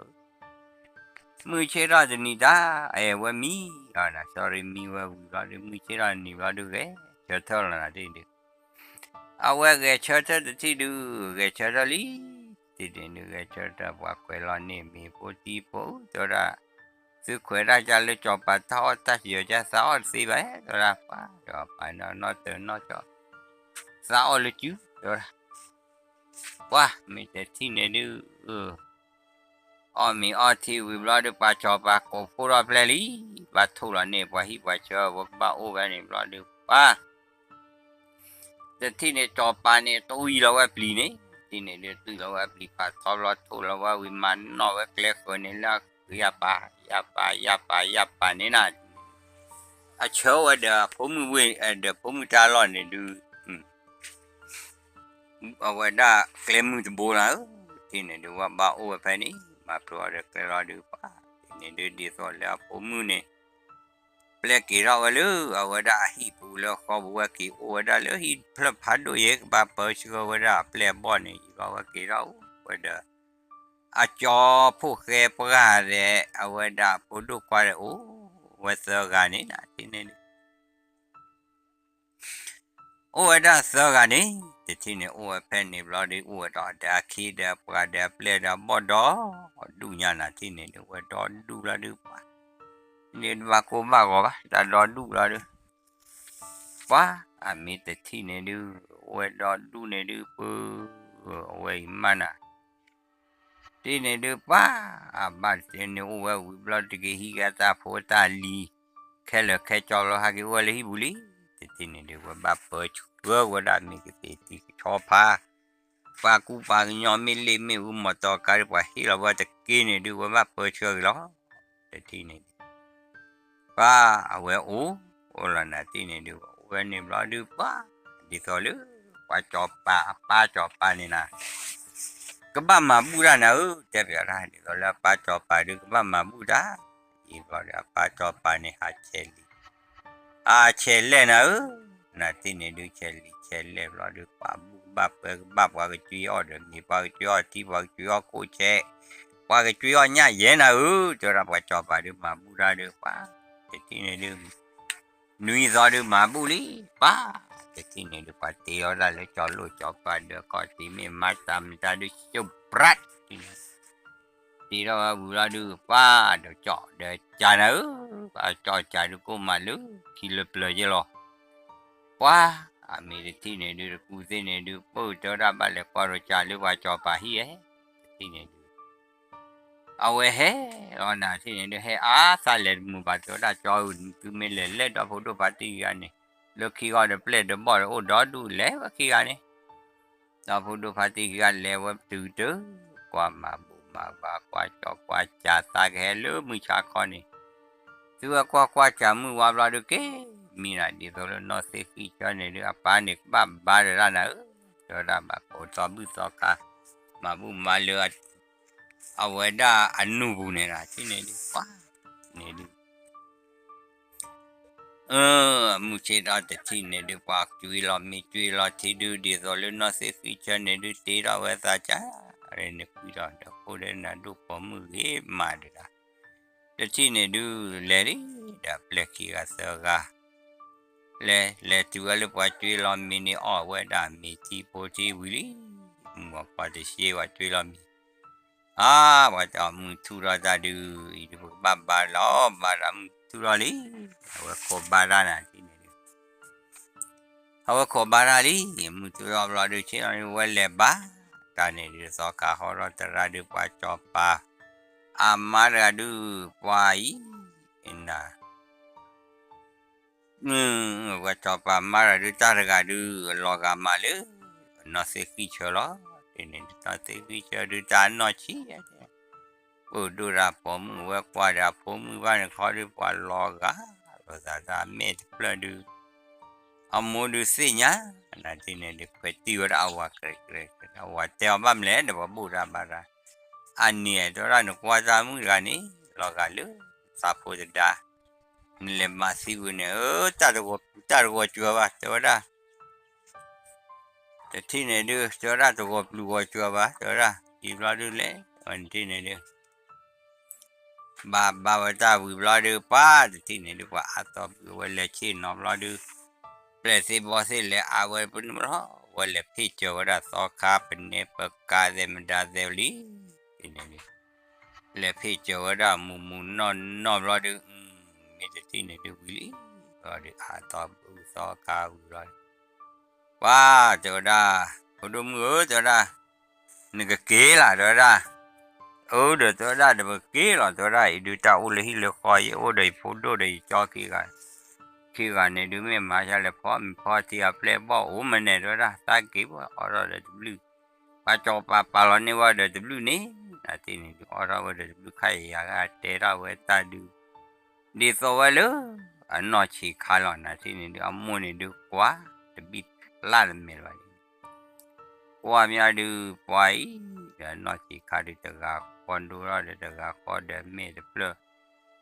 မုၢ်ဆ့ၣ်ထီၣ်တနံၤတၢ် အဲၣ်ဝဲမံ, အီ sorry မံဝဲဝံၤဘျီဒုး မုၢ်ဆ့ၣ်ထီၣ်တနံၤဘျီဒုး ဂဲၤဆၢထၢၣ်လီၤနၤတထံၣ်ဒုး, အဝဲဂဲၤဆၢထၢၣ်တထံၣ်ဒုး ဂဲၤဆၢထၢၣ်လံ, တထံၣ်ဒုး ဂဲၤဆၢထၢၣ် ပှၤခွဲးလီၤန့ၢ်မ့ၤဖိတံၢ်ဖိ တဲဝဲဒၣ်, သုခွဲးတၢ်ကၢ်လၢကၠီၤပၤတၢ်အီၣ်တၢ်ယၢၤကၢ် သးအီၣ်တသ့ဘၣ် တဲဝဲဒၣ် ပှၤကၠီၤပၤနီၢ်နီၢ်တၢၤနီၢ်ကၠီၤ သးအီၣ်လၢစု တဲဝဲဒၣ်, ပှၤမ့ၢ်တထံၣ်န့ၣ်ဒုး အ အီၣ်မ့ၤအီထံဝံၤဘျီဒုး ပှၤစီၤပၤကိးဖှိၣ်ထီၣ်ဖျဲၣ်လံ, ဘၣ်ထိၣ်လီၤန့ၢ်ပှၤဟံၣ်ပှၤဆၢ ဝဲကဘၣ်အိၣ်ဖဲန့ၣ်ဘျီဒုး ပှၤ တထံၣ်န့ၣ် စီၤပၤန့ၣ် တွံၢ်လီၤဝဲပျံၤန့ၣ်, တထံၣ်န့ၣ်ဒုး တွံၢ်လီၤဝဲပျံၤဖးထီဘျီ ထိၣ်လီၤဝဲဝံၤ မၤနီၣ်ဝဲကျဲဃၢၤန့ၣ်လၢ ယၢ်ပၤ ယၢ်ပၤ ယၢ်ပၤ ယၢ်ပၤန့ၣ်နၤ, အဆၢဝဲဒီးဖိမုၣ်ဝ့ၢ် ဒီးဖိမုၣ်တၢ်လီၢ်န့ၣ်ဒုး အဝဲဒၣ်ကျဲမုၢ်တဘိနၤဧၢ, တထံၣ်န့ၣ်ဒုး ဝဲဘၣ်အိၣ်ဝဲဖဲန့ၣ် မၤဖျိအီၤဒီးကျဲလီၤဒုး ပှၤ တထံၣ်န့ၣ်ဒုး ဒ်သိးလၢအဖိမုၣ်န့ၣ် ပျဲက့ၤထီၣ်ဝဲလၢ အဝဲဒၣ်အဟံၣ်ပူၤလၢဃီပူၤ ဝဲက့ၤအိၣ်ဝဲဒၣ်လၢဟံၣ်ဖျၢၣ်ဖးဒိၣ်ယဲ ကဘၣ်ပၢဆှၢဝဲဒၣ်အပျဲၢ်အဘီၣ်န့ၣ် ယံၤဘၣ်ဝဲက့ၤထီၣ်အိၣ်ဝဲဒီး အကၠီဖိၣ်ဃဲပှၢ်ဒီး အဝဲဒၣ်ဖိဒိၣ်ခွါဒီး အိၣ်ဝဲသၢဂၤန့ၣ်နၤ တထံၣ်န့ၣ်ဒုး အိၣ်ဝဲဒၣ်သၢဂၤန့ၣ် တထံၣ်န့ၣ် အိၣ်ဝဲဖဲန့ၣ်ဘျီဒုး အိၣ်ဝဲဒီးအဒီးအခ့ဒီးအပှၤဒီးအပျဲၢ်ဒီးအဘီၣ်ဒီး ဒူၣ်ညါနၤ တထံၣ်န့ၣ်ဒုး အိၣ်ဝဲဒီဒူၣ်လီၤဒုး ပှၤ န့ၣ်တဘၣ်ကိၢ်ဘၣ်ဂီၤဘၣ် တၢ်ဒီဒူၣ်လီၤဒုး ပှၤ အမ့ၢ်တထံၣ်န့ၣ်ဒုး အိၣ်ဝဲဒီဒူၣ်န့ၣ်ဒုး ပှၤ အဝဲအံၤမးနၤ တထံၣ်န့ၣ်ဒုး ပှၤ အဘၣ်တထံၣ်န့ၣ် အိၣ်ဝဲဝံၤဘျီတက့ၤ ဟံးဂၤတၢ်ဖိတၢ်လံၤ ခဲလၢာ်ခဲဆ့လီၤ ဟဲက့ၤအိၣ်ဝဲလၢဟံၣ်ပူၤလံ တထံၣ်န့ၣ်ဒုး ဝဲဘၣ်ပၢဆှၢဝဲဒၣ်မ့ၢ်ကသ့ၣ်တံၤကဆီဖး ပှၤကူပှၤကညီမ့ၢ်လ့ၣ်မ့ၣ်အူ မီၢ်တီၤကါဒုး ပှၤဟ့ၣ်လီၤဝဲတက့ၢ်န့ၣ်ဒုး ဝဲဘၣ်ပၢဆှၢက့ၤလီၤ တထံၣ်န့ၣ်ဒုး ပှၤ အဝဲအိၣ် အိၣ်လီၤနၤ တထံၣ်န့ၣ်ဒုး အိၣ်ဝဲန့ၣ်ဘျီဒုး ပှၤ ဒ်သိးလၢ ပှၤစီၤပၤ အပၢ်စီၤပၤန့ၣ်နၤ ကဘၣ်မၤဘူၣ်တၢ်နၤဧၢ တဲပၠးတၢ် ဒ်သိးလၢအပၢ်စီၤပၤဒုး ကဘၣ်မၤဘူၣ်တၢ် အံၤဘျီဒီး အပၢ်စီၤပၤန့ၣ် ဟးဆဲးလံာ် ဟးဆဲးလဲၣ်နၤဧၢ နၤတထံၣ်န့ၣ်ဒုး ဆဲးလံာ်ဆဲးလဲၣ်ဘျီဒုး ပှၤဘူၣ်ကဘၣ်ပၢကဘၣ် ပှၤကကွံအီၣ်ဒီးမ့ၤ ပှၤကကွံအီၣ်ထံ ပှၤကကွံအီၣ်ခိၣ်ဆဲး ပှၤကကွံအီၣ်ညၣ်ယဲနၤဧၢ တဲဝဲဒၣ် ပှၤစီၤပၤဒုး မၤဘူၣ်တၢ်ဒုး ပှၤ တထံၣ်န့ၣ်ဒုး နွံသီဒုးမၤဘူၣ်လံ ပှၤ တထံၣ်န့ၣ်ဒုး ပှၤတ့အီၣ်ဒၣ်လၢကၠီၤလိၣ်ကၠီၤပၤဒီး ကီၢ်တံၤမ့ၢ်မၤတၢ်မတၤဒုး ရှုပ်ပြတ် တ့ထီၣ်ဝဲဝံၤလီၤဒုး ပှၤဒီးကၠီၤဒီးကၢ်နၤဧၢ အကၠီၤကၢ်ဒုးကိးမးလၢခံလၢပျၢၤယဲလီၤ ပှၤ အမ့ၢ်တထံၣ်န့ၣ်ဒုး တကူသ့ၣ်န့ၣ်ဒုး ပၢၢ်တဲဝဲဒၣ် ဘၣ်လဲၤကွၢ်ဒီးကၢ်လၢပှၤစီၤပၤဟံၣ်ဧဲ တထံၣ်န့ၣ်ဒုး အဝဲဟဲလီၤနၤ တထံၣ်န့ၣ်ဒုး ဟဲအါသးလဲၤတမုာ်ဘၣ် တဲဝဲဒၣ် ကၠီၤဧၢ သုမ့ၢ်လဲၤလဲၤဒီဖိဒိၣ်ဖါတံၢ်ခံဂၤန့ၣ် လၢခံဂီၢ်ဒီးပျဲၢ်ဒီးဘီၣ်ဒီးအိၣ်ဒီဒူၣ် လဲၤဝဲခံဂၤန့ၣ် ဒီဖိဒိၣ်ဖါတံၢ်ခံဂၤလဲၤဝဲတုၤတုၤ ကွၢ်မၤဘူၣ်မၤဘါ ကွၢ်ကၠီၤကွၢ်ကၢ် သးကဟဲလၢမုၢ်ဆါခီန့ၣ် သုဝဲကွၢ်ကွၢ်ကၢ်မုၢ်ဝါဘျီဒုး က့ၤမံနၤ ဒ်သိးလၢနီၢ်သ့ၣ်ဃံဆၢန့ၣ်ဒုး အပၢ်န့ၣ်ကဘၣ်ဘါဒီးတၢ်နၤဧၢ တဲဝဲဒၣ် ဘၣ်ကိးသီဘူၣ်သီခါ မၤဘူၣ်မၤလၢ အဝဲဒၣ်အနူၢ်ပူၤန့ၣ် တထံၣ်န့ၣ်ဒုး ပှၤ န့ၣ်ဒုး မုၢ်ဆ့ၣ်ထီၣ်တထံၣ်န့ၣ်ဒုး ပှၤကွံလီၤမ့ၤကွံလီၤထံဒုး ဒ်သိးလၢနီၢ်သ့ၣ်ဃံဆၢန့ၣ်ဒုး တ့ထီၣ်ဝဲသးကၢ် န့ၣ်ကွံဒီး ဒီးဖိဒီးနၤဒိၣ်ပိာ်မုၣ်ဂ့ၤမးဒုးဒၣ် တထံၣ်န့ၣ်ဒုး လဲၤလံ ဒီးပျဲၢ်ခံဂၤသၢဂၤ လဲၤ လဲၤတုၤဝဲလၢပှၤကွံလီၤမ့ၤန့ၣ် အီၣ်ဝဲဒၣ်မ့ၤထံဖိထံဝံၤလံ မုၢ်အပှၤတရှ့ဝဲကွံလီၤမ့ၤ အါ ပှၤတဲအီၤ မုၢ်ထူၣ်ထီၣ်တၢ်ဒုး အံၤဒုး ပကဘၣ်ဘါလီၤ ဘါတၢ်မုၢ်ထူၣ်ထီၣ်လံ အဝဲခိးဘါတၢ်နၤ တထံၣ်န့ၣ်ဒုး အဝဲခိးဘါတၢ်လံ မုၢ်ထူၣ်ထီၣ်ဘျီဒုး ဆ့ၣ်နီၤဒုး ဝဲလဲၤဘါ တၢ်န့ၣ်ဒုး သီခါဟီထီၣ်သရၣ်ဒုး ပှၤစီၤပၤ အမါတဂၤဒုး ပှၤအံၤ နၤ ပှၤစီၤပၤမါတဂၤဒုး တၢ်တဂၤဒုး လီၤဂာ်မးလၢ နီၢ်သ့ၣ်ဃံဆၢလီၤ တထံၣ်န့ၣ်ဒုး နီၢ်သ့ၣ်ဃံဆၢဒုး တၢ်နီၢ်ဆံး ပၢၢ်ဒိၣ်တၢ်ပိာ်မုၣ်ဝဲကွၢ်ဒီးအဖိမုၣ်ဘၣ်န့ၣ်ခီဒုး ပှၤလီၤဂာ်လိာ်သးတၢ်မဲာ်တဖျၢၣ်ဒုး အမိၢ်ဒုးသ့ၣ်ညါ နၤတထံၣ်န့ၣ်ဒုး ခွဲးတံၢ်ဝဲဒၣ်အဝၤကြဲးကြဲး အဝၤတဲအီၤဘၣ်မလဲၣ်ဒီး ပှၤဘိၣ်တၢ်ဘါတၢ် အန့ၣ်တဲဝဲဒၣ် နကွၢ်တၢ်မုၣ်တဂၤန့ၣ် လီၤဂာ်လၢ သးဖိတဒါ နလဲၤမၤသံကွံာ်န့ၣ် အၢ တၢ်တဂီၤစှၤဘၣ် တဲဝဲဒၣ် တထံၣ်န့ၣ်ဒုး တဲဝဲဒၣ် တဂီၤပျုၤဂီၤစှၤဘၣ် တဲဝဲဒၣ် ဒ်ဘျီဒုးလဲၣ် နထံၣ်န့ၣ်ဒုး ဘၣ်ဘါဝဲတၢ်ဝံၤဘျီဒုး ပှၤတထံၣ်န့ၣ်ဒုး ပှၤအါသီဘုးဝဲလဲၤဆ့ၣ်နီၤဘျီဒုး ပျဲၢ်သ့ၣ်ဘီသ့ၣ်လဲၤအါဝဲပနုာ်လီၤ ဝဲလဲၤဖ့ၣ်စၢၤဝဲဒၣ်သီခါ ပနဲပကါသဲးမဒါသဲးလံ တထံၣ်န့ၣ်ဒုး လဲၤဖ့ၣ်စၢၤဝဲဒၣ်မုၢ်မုၢ်နီၢ်နီၢ်ဘျီဒုး မ့ၢ်တထံၣ်န့ၣ်ဒုးဝံၤလံ ဘျီဒုးအါသီဘုးသီခါဝံၤဘျီဒုး ပှၤတဲဝဲဒၣ် ဖိဒိၣ်မုၣ်ဧၢ တဲဝဲဒၣ် နကက့ၤလၢ တဲဝဲဒၣ် အၢ ဒီးတဲဝဲဒၣ် ဒီးပက့ၤလီၤ တဲဝဲဒၣ် အံၤဒုးတၢ်အိၣ်လၢဟံၣ်လၢဃီ ယအိၣ်ဒီးယဖိဒိၣ်ဒီးယကၠီခံဂၤ, ခံဂၤန့ၣ်ဒုး မ့ၢ်မၤယါလဲၣ် ဖီမ့ၤဖီထံအပျဲၢ်ဘီၣ် အိၣ်မနဲ တဲဝဲဒၣ် သးက့ၤဘၣ် အီၣ်ထီၣ်ဒီးတဘျုး, ပှၤကၠီၤပၤပာ်လီၤန့ၢ်ဝဲဒီးတဘျုးန့ၣ် နၤထံၣ်န့ၣ်ဒုး အီၣ်ထီၣ်ဝဲဒီးတဘျုးခါယၤဂၤ တဲထီၣ်ဝဲတၢ်ဒုး ဒ်သိးဝဲလၢ အနီၢ်ဆံးခါလီၤ နၤထံၣ်န့ၣ်ဒုး အမိၢ်န့ၣ်ဒုး ကွၢ်တဘံၣ်လၢ်တမဲာ်လီၤ ကွၢ်မးဒုး ပှၤအံၤ ဒီးနီၢ်ဆံးခါဒုးတဂၤဃီဒိၣ်ထီၣ်ဒီးတဂၤဃီဒီးမဲာ်တဖျၢၣ်,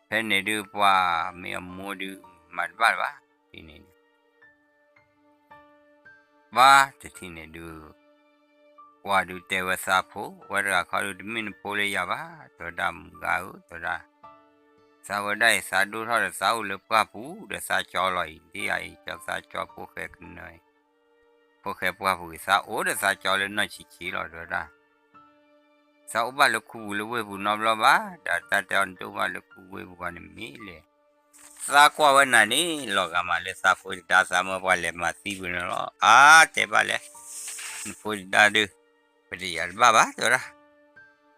ဖဲန့ၣ်ဒုးပှၤမ့ၢ်အမိၢ်ဒုး မၤတဘၣ်လၢၤဘၣ် ထံၣ်န့ၣ်ဒုး ဘၣ်တထံၣ်န့ၣ်ဒုး ကွၢ်ဒုးတဲဝဲသးဖိ ဝဲတဂၤခီဒုး တမ့ၢ်နဖိလၢယၤဘၣ် တဲဝဲဒၣ်မုၢ်ဂၤဧၢ တဲဝဲဒၣ်, သးဝဲဒၣ်အံၤ သးဒိၣ်ထီၣ်ဒီးသးအိၣ်လၢပှၢ်ပူၤဒီးသးကၠီလီၤအံၤ ဒ်အံၤ ကၠီသးကၠီဖိၣ်ဃဲကနၢအံၤ, ဖိၣ်ဃဲပှၢ်ပူၤအံၤ သးအိၣ်ဒီးသးကၠီလၢနီၢ်ဆံးဆံးလီၤ တဲဝဲဒၣ် သးအိၣ်ဘၣ်လၢခူပူၤလၢဝ့ၢ်ပူၤနီတဘျီဘၣ်, ဒီးတၢ်တဲအီၤနတအိၣ်ဘၣ်လၢခူဝ့ၢ်ပူၤဘၣ်န့ၣ်မ့ၢ်လဲၣ်. သးကွၢ်ဝဲနၤန့ၣ် လီၤဂာ်မးလၢသးဖိတဒါ သးမၢပှၤလဲၤမၤသံပူၤန့ၣ်လီၤ. အါ တဲဘၣ်လဲၣ်, နဖိတဒါဒုး ပတယာ်တဘၣ်ဘၣ် တဲဝဲဒၣ်.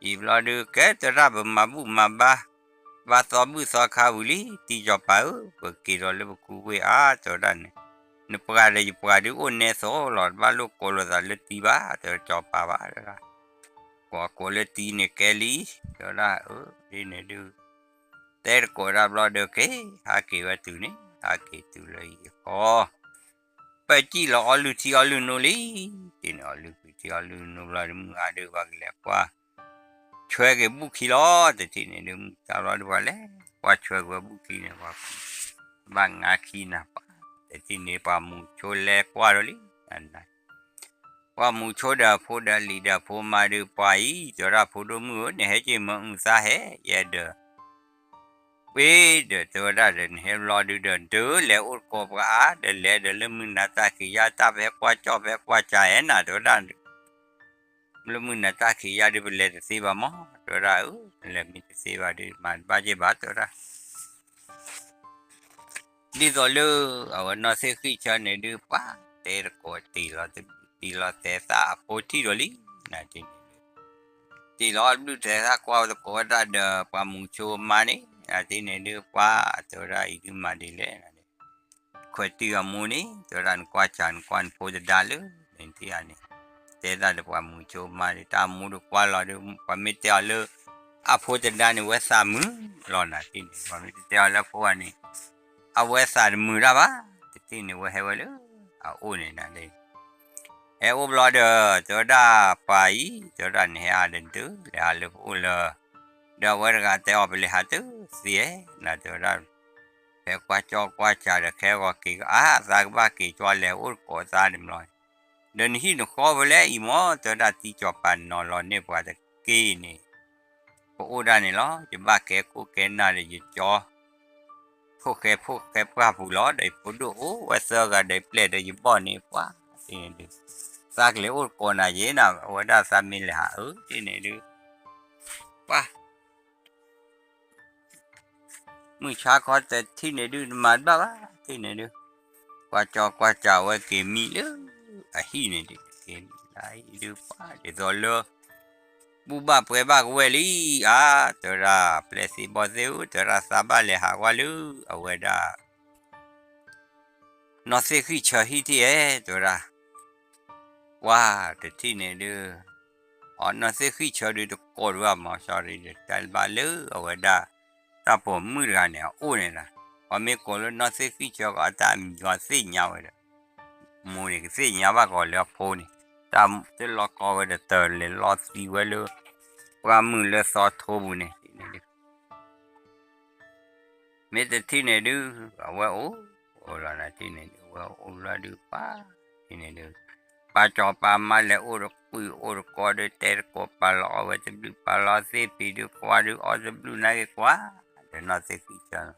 အံၤဘျီဒုး ကဲတဲဝဲဒၣ် ပမၤဘူၣ်မၤဘါ ဘၣ်သီဘူၣ်သီခါဝံၤလံ တံၤကၠီၤပၤဧၢ, ပက့ၤဒီးလၢပခူဝ့ၢ်အါ တဲဝဲဒၣ်န့ၣ်, နပှၤဒီးယပှၤဒုးအိၣ်နဲသိးလီၤ တဘၣ်လိၣ်ကိးလိာ်သးလၢတံၤဘၣ် တဲဝဲကၠီၤပၤဘၣ် တဲဝဲဒၣ်. ကိးကိးလၢတံၤန့ၣ်ကဲလံ တဲဝဲဒၣ် အၢ ဒ်န့ၣ်ဒုး တဲတကိးဒၣ်ဘျီဒီးက့ၤ ဟးက့ၤဝဲတုၤန့ၣ် ဟးက့ၤတုၤလၢယဃီ ပၢၢ်စံၣ်လီၤအီလုၢ်ထံအီလုၢ်နိလံ. တထံၣ်န့ၣ် အီလုၢ်ထံအီလုၢ်နိဘျီဒုး မုၢ်ဂၤဒုး ပှၤကလဲၤကွၢ် ဆွဲက့ၤဘူၣ်ခံလီၤ. တထံၣ်န့ၣ်ဒုး မုၢ်တၢ်ဘျီဒုး ပှၤလဲၤကွၢ်ဆွဲက့ၤဝဲဘူၣ်ခံန့ၣ် ပှၤဘၣ်ငါခံနၤပှၤ တထံၣ်န့ၣ် ပှၤမူၤဆိလဲၤကွၢ်ဒီးလံ ပှၤမူၤဆိဒီးအဖိဒီးလံၤဒီးအဖိမါဒုး ပှၤအံၤ တဲဝဲဒၣ်ဖိဒိၣ်မုၣ်ဧၢ နဟဲက့ၤမၤအုၣ်သးဟဲ ယဲဒီး ပှ့ၤဒီးတဲဝဲဒၣ်ဒီး နဟဲဘျီဒုးဒီး ဒုးလဲၤအိၣ်တကိးပှၤအါ ဒီးလဲၤဒီးလၢမုၢ်နၤတၢ်ခံးယါ တၢ်ဖဲကွၢ်ကၠီၣ်ဖဲကွၢ်ကၠးအဲၣ်နၤ တဲဝဲဒၣ် လၢမုၢ်နၤတၢ်ခံးယါဒုး ပလဲၤတသ့ဘၣ်မး တဲဝဲဒၣ်ဧၢ, လဲၤမ့ၢ်တသ့ဘၣ်ဒုး မၤတဘၣ်က့ၤဘၣ် တဲဝဲဒၣ် ဒ်သိးလၢ အဝဲနီၢ်သ့ၣ်ဃံၣ်ဆၢန့ၣ်ဒုး ပှၤတဲတကိးတ့ၢ်လီၤတဘျုးတံၢ်လီၤသဲးသၣ်အဖိထံၣ်ဒီးလံ, နၤထံၣ်န့ၣ်ဒုး တ့ၢ်လီၤတဘျုးတံၢ်သၣ်ကွၢ်တကိးဝဲဒၣ်ဒီး ပှၤမူၤဆိမါန့ၣ် နၤထံၣ်န့ၣ်ဒုး ပှၤတဲဝဲဒၣ်အံၤဒုးမၤဒ်လဲၣ် ခွဲးတံၢ်အမိၢ်န့ၣ် တဲဝဲဒၣ်နကွၢ်စၢ် နကွၢ်နဖိတဒါလၢ နထံၣ်ဧါန့ၣ်, တဲဒၣ်ဒီးပှၤမူၤဆိမါန့ၣ် တၢ်အမိၢ်ဒုးကွၢ်လီၤဒုး ပှၤမ့ၢ်တဲအီၤလၢ အဖိတဒါန့ၣ် ဝဲသးမုာ်လီၤ နၤထံၣ်န့ၣ် ပှၤမ့ၢ်တတဲအီၤလၢအဖိဘၣ်န့ၣ် အဝဲသးတမုာ်တၢ်ဘၣ်, တထံၣ်န့ၣ် ဝဲဟဲဝဲလၢ အအိၣ်န့ၣ်နၤ ဟဲအိၣ်ဘျီဒီး တဲဝဲဒၣ်ပှၤအံၤ တဲဝဲဒၣ်န့ၣ် ဟဲအါဒဒုး လဲၤဟးလၢပအိၣ်လၢ ဒီးအဝဲတဂၤတဲအီၤ ပလဲၤဟးတုၤသ့ဧါ နၤတဲဝဲဒၣ် ဖဲကွၢ်ကၠီၣ်ကွၢ်ကၠးဒီး ခဲဂီၤက့ၤအါ သးကဘၣ်က့ၤကွၢ်လဲၤအိၣ်တကိးသးန့ၣ်ဘျီ ဒီးနဟံၣ်နဃီဖဲလဲၣ်အံၤမး တဲဝဲဒၣ် တံၤကၠီၤပၤနီၤလီၤန့ၢ်ပှၤတက့ၢ်န့ၣ် ပအိၣ်ဒၣ်န့ၣ်လီၤ ယဘၣ်ကဲခိၣ်ကဲနၢ်ဒီးယကၠီ ဖိၣ်ဃဲဖိၣ်ဃဲပှၢ်ပူၤလီၤ ဒီးယဖိဒိၣ်အိၣ်ဝဲသၢဂၤဒီးယပျဲၢ်ဒီးယဘီၣ်န့ၣ် ပှၤတထံၣ်န့ၣ်ဒုး သးကလဲၤအိၣ်တကိးနၤယဲနၤ အဝဲဒၣ်သးမ့ၢ်လဲၤဟးအၢ တထံၣ်န့ၣ်ဒုး ပှၤ မုၢ်ဆါခီတထံၣ်န့ၣ်ဒုး တမၤတဘၣ်ဘၣ် တထံၣ်န့ၣ်ဒုး ကွၢ်ကၠီၣ်ကွၢ်ကၠးဝဲက့ၤမံလၢ အဟံၣ်န့ၣ်ဒုး က့ၤမံလၢအဟံၣ်ဒုး ပှၤဒ်သိးလၢ ဘူၣ်ဘၣ်ပှဲၤဘၣ်ကဝဲၢ်လံ အါ တဲဝဲဒၣ် ပျဲၢ်သ့ၣ်ဘီၣ်သ့ၣ်ဧၢ တဲဝဲဒၣ် သးဘၣ်လဲၤဟးကွၢ်လၢ အဝဲဒၣ် နီၢ်သ့ၣ်ဃံၣ်ဆၢဟံၣ်ထံၣ်ဧါ တဲဝဲဒၣ် ပှၤတထံၣ်န့ၣ်ဒုး အနီၢ်သ့ၣ်ဃံၣ်ဆၢဒုး တကိးဒုးအမၤစီၤရံဒီး တၢ်ဘၣ်လၢအဝဲဒၣ် တၢ်ပိာ်မုၣ်တဂၤန့ၣ် အအိၣ်န့ၣ်လီၤ. ပှၤမ့ၢ်ကိးလၢနီၢ်သ့ၣ်ဃံၣ်ဆၢကီး အတၢ်အမံၤကီးသ့ၣ်ညါဝဲဒီး မိၢ်န့ၣ် ကသ့ၣ်ညါဘၣ်ကီးလၢအဖိန့ၣ် တၢ်တလီၤကီဝဲဒီး တလဲၤလီၤသံဝဲလၢ ပှၢ်မုၢ်လၢသီထိပူၤန့ၣ် မ့ၢ်တထံၣ်န့ၣ်ဒုး အဝဲအိၣ် အိၣ်လီၤနၤထံၣ်န့ၣ်ဒုး အဝဲအိၣ်လီၤဒုးပှၤ ထံၣ်န့ၣ်ဒုး ပှၤကၠီၤပှၤမါလဲၤအိၣ်တကွံာ်အိၣ်တကိးဒီး တဲတကိးပာ်လီၤအီၣ်ဝဲတဘျုး ပာ်လီၤသ့ၣ်ဖံးဒုး ကွၢ်ဒုးအီၣ်တဘျုးနာ်က့ၤကွၢ် ဒီးနီၢ်သ့ၣ်ဃံၣ်ဆၢ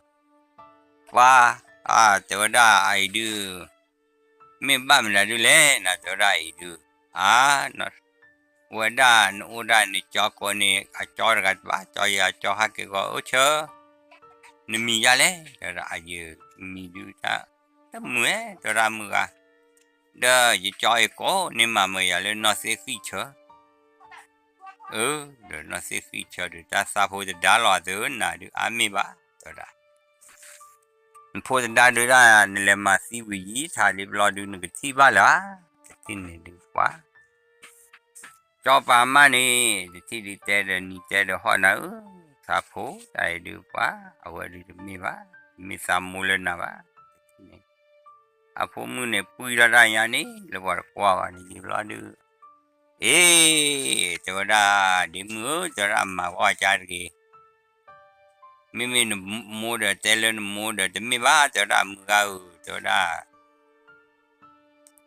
ပှၤ အါ တဲဝဲဒၣ်အအံၤဒုး မ့ၢ်ဘၣ်မနုၤဒုးလဲၣ် နၤတဲဝဲဒၣ်အံၤဒုး အါ ဝဲဒၣ်နအိၣ်ဒၣ်နကၠီကိးန့ၣ် အကၠီတဂၤတဘၣ် ကၠီယၤကၠီဟးက့ၤဂီၤအိၣ်ဆၢ နမံၤယၤလဲၣ် တဲဝဲဒၣ်အယမံၤဒုးတၢ် တမုာ်ဧါ တဲဝဲဒၣ်မုၢ်ဂၤ ဒီးယကၠီအံၤကိးန့ၢ်မၤမၢယၤလၢနီၢ်သ့ၣ်ဃံၣ်ဆၢ အၢ ဒီးနီၢ်သ့ၣ်ဃံၣ်ဆၢဒုး တၢ်သးဖိတဒါလီၤအသုးနၤဒုး အါမ့ၢ်ဘၣ် တဲဝဲဒၣ် နဖိတဒါဒုးဒၣ် နလဲၤမၤသံဝံၤယံၤ ထါလံဘျီဒုး နကထံၣ်ဘၣ်လၢၤဧါ တထံၣ်န့ၣ်ဒုးပှၤ ကၠီပၤမါန့ၣ် တထံၣ်ဒုးတဲဒီးနံၤတဲဒီးဟီၣ်နၤဧၢ သးဖိတၢ်အံၤဒုးပှၤ အဝဲဒုးတမ့ၢ်ဘၣ် တမ့ၢ်သးမိၢ်လၢနၤဘၣ် တထံၣ်န့ၣ် အဖိမုၣ်န့ၣ် ပှံၢ်ထီၣ်တၢ်ညါန့ၣ် လၢပှၤတကွၢ်ဘၣ်န့ၣ် ယံၤဘျီဒုး အ့ တဲဝဲဒၣ် ဒ့မုၣ်ဧၢ တဲဝဲဒၣ် မၤဂီၢ်ကါတဂ့ၤ မ့မ့ၢ်နမိၢ်ဒီးတဲလၢနမိၢ်ဒီး တမ့ၢ်ဘၣ် တဲဝဲဒၣ် မုၢ်ဂၤဧၢ တဲဝဲဒၣ်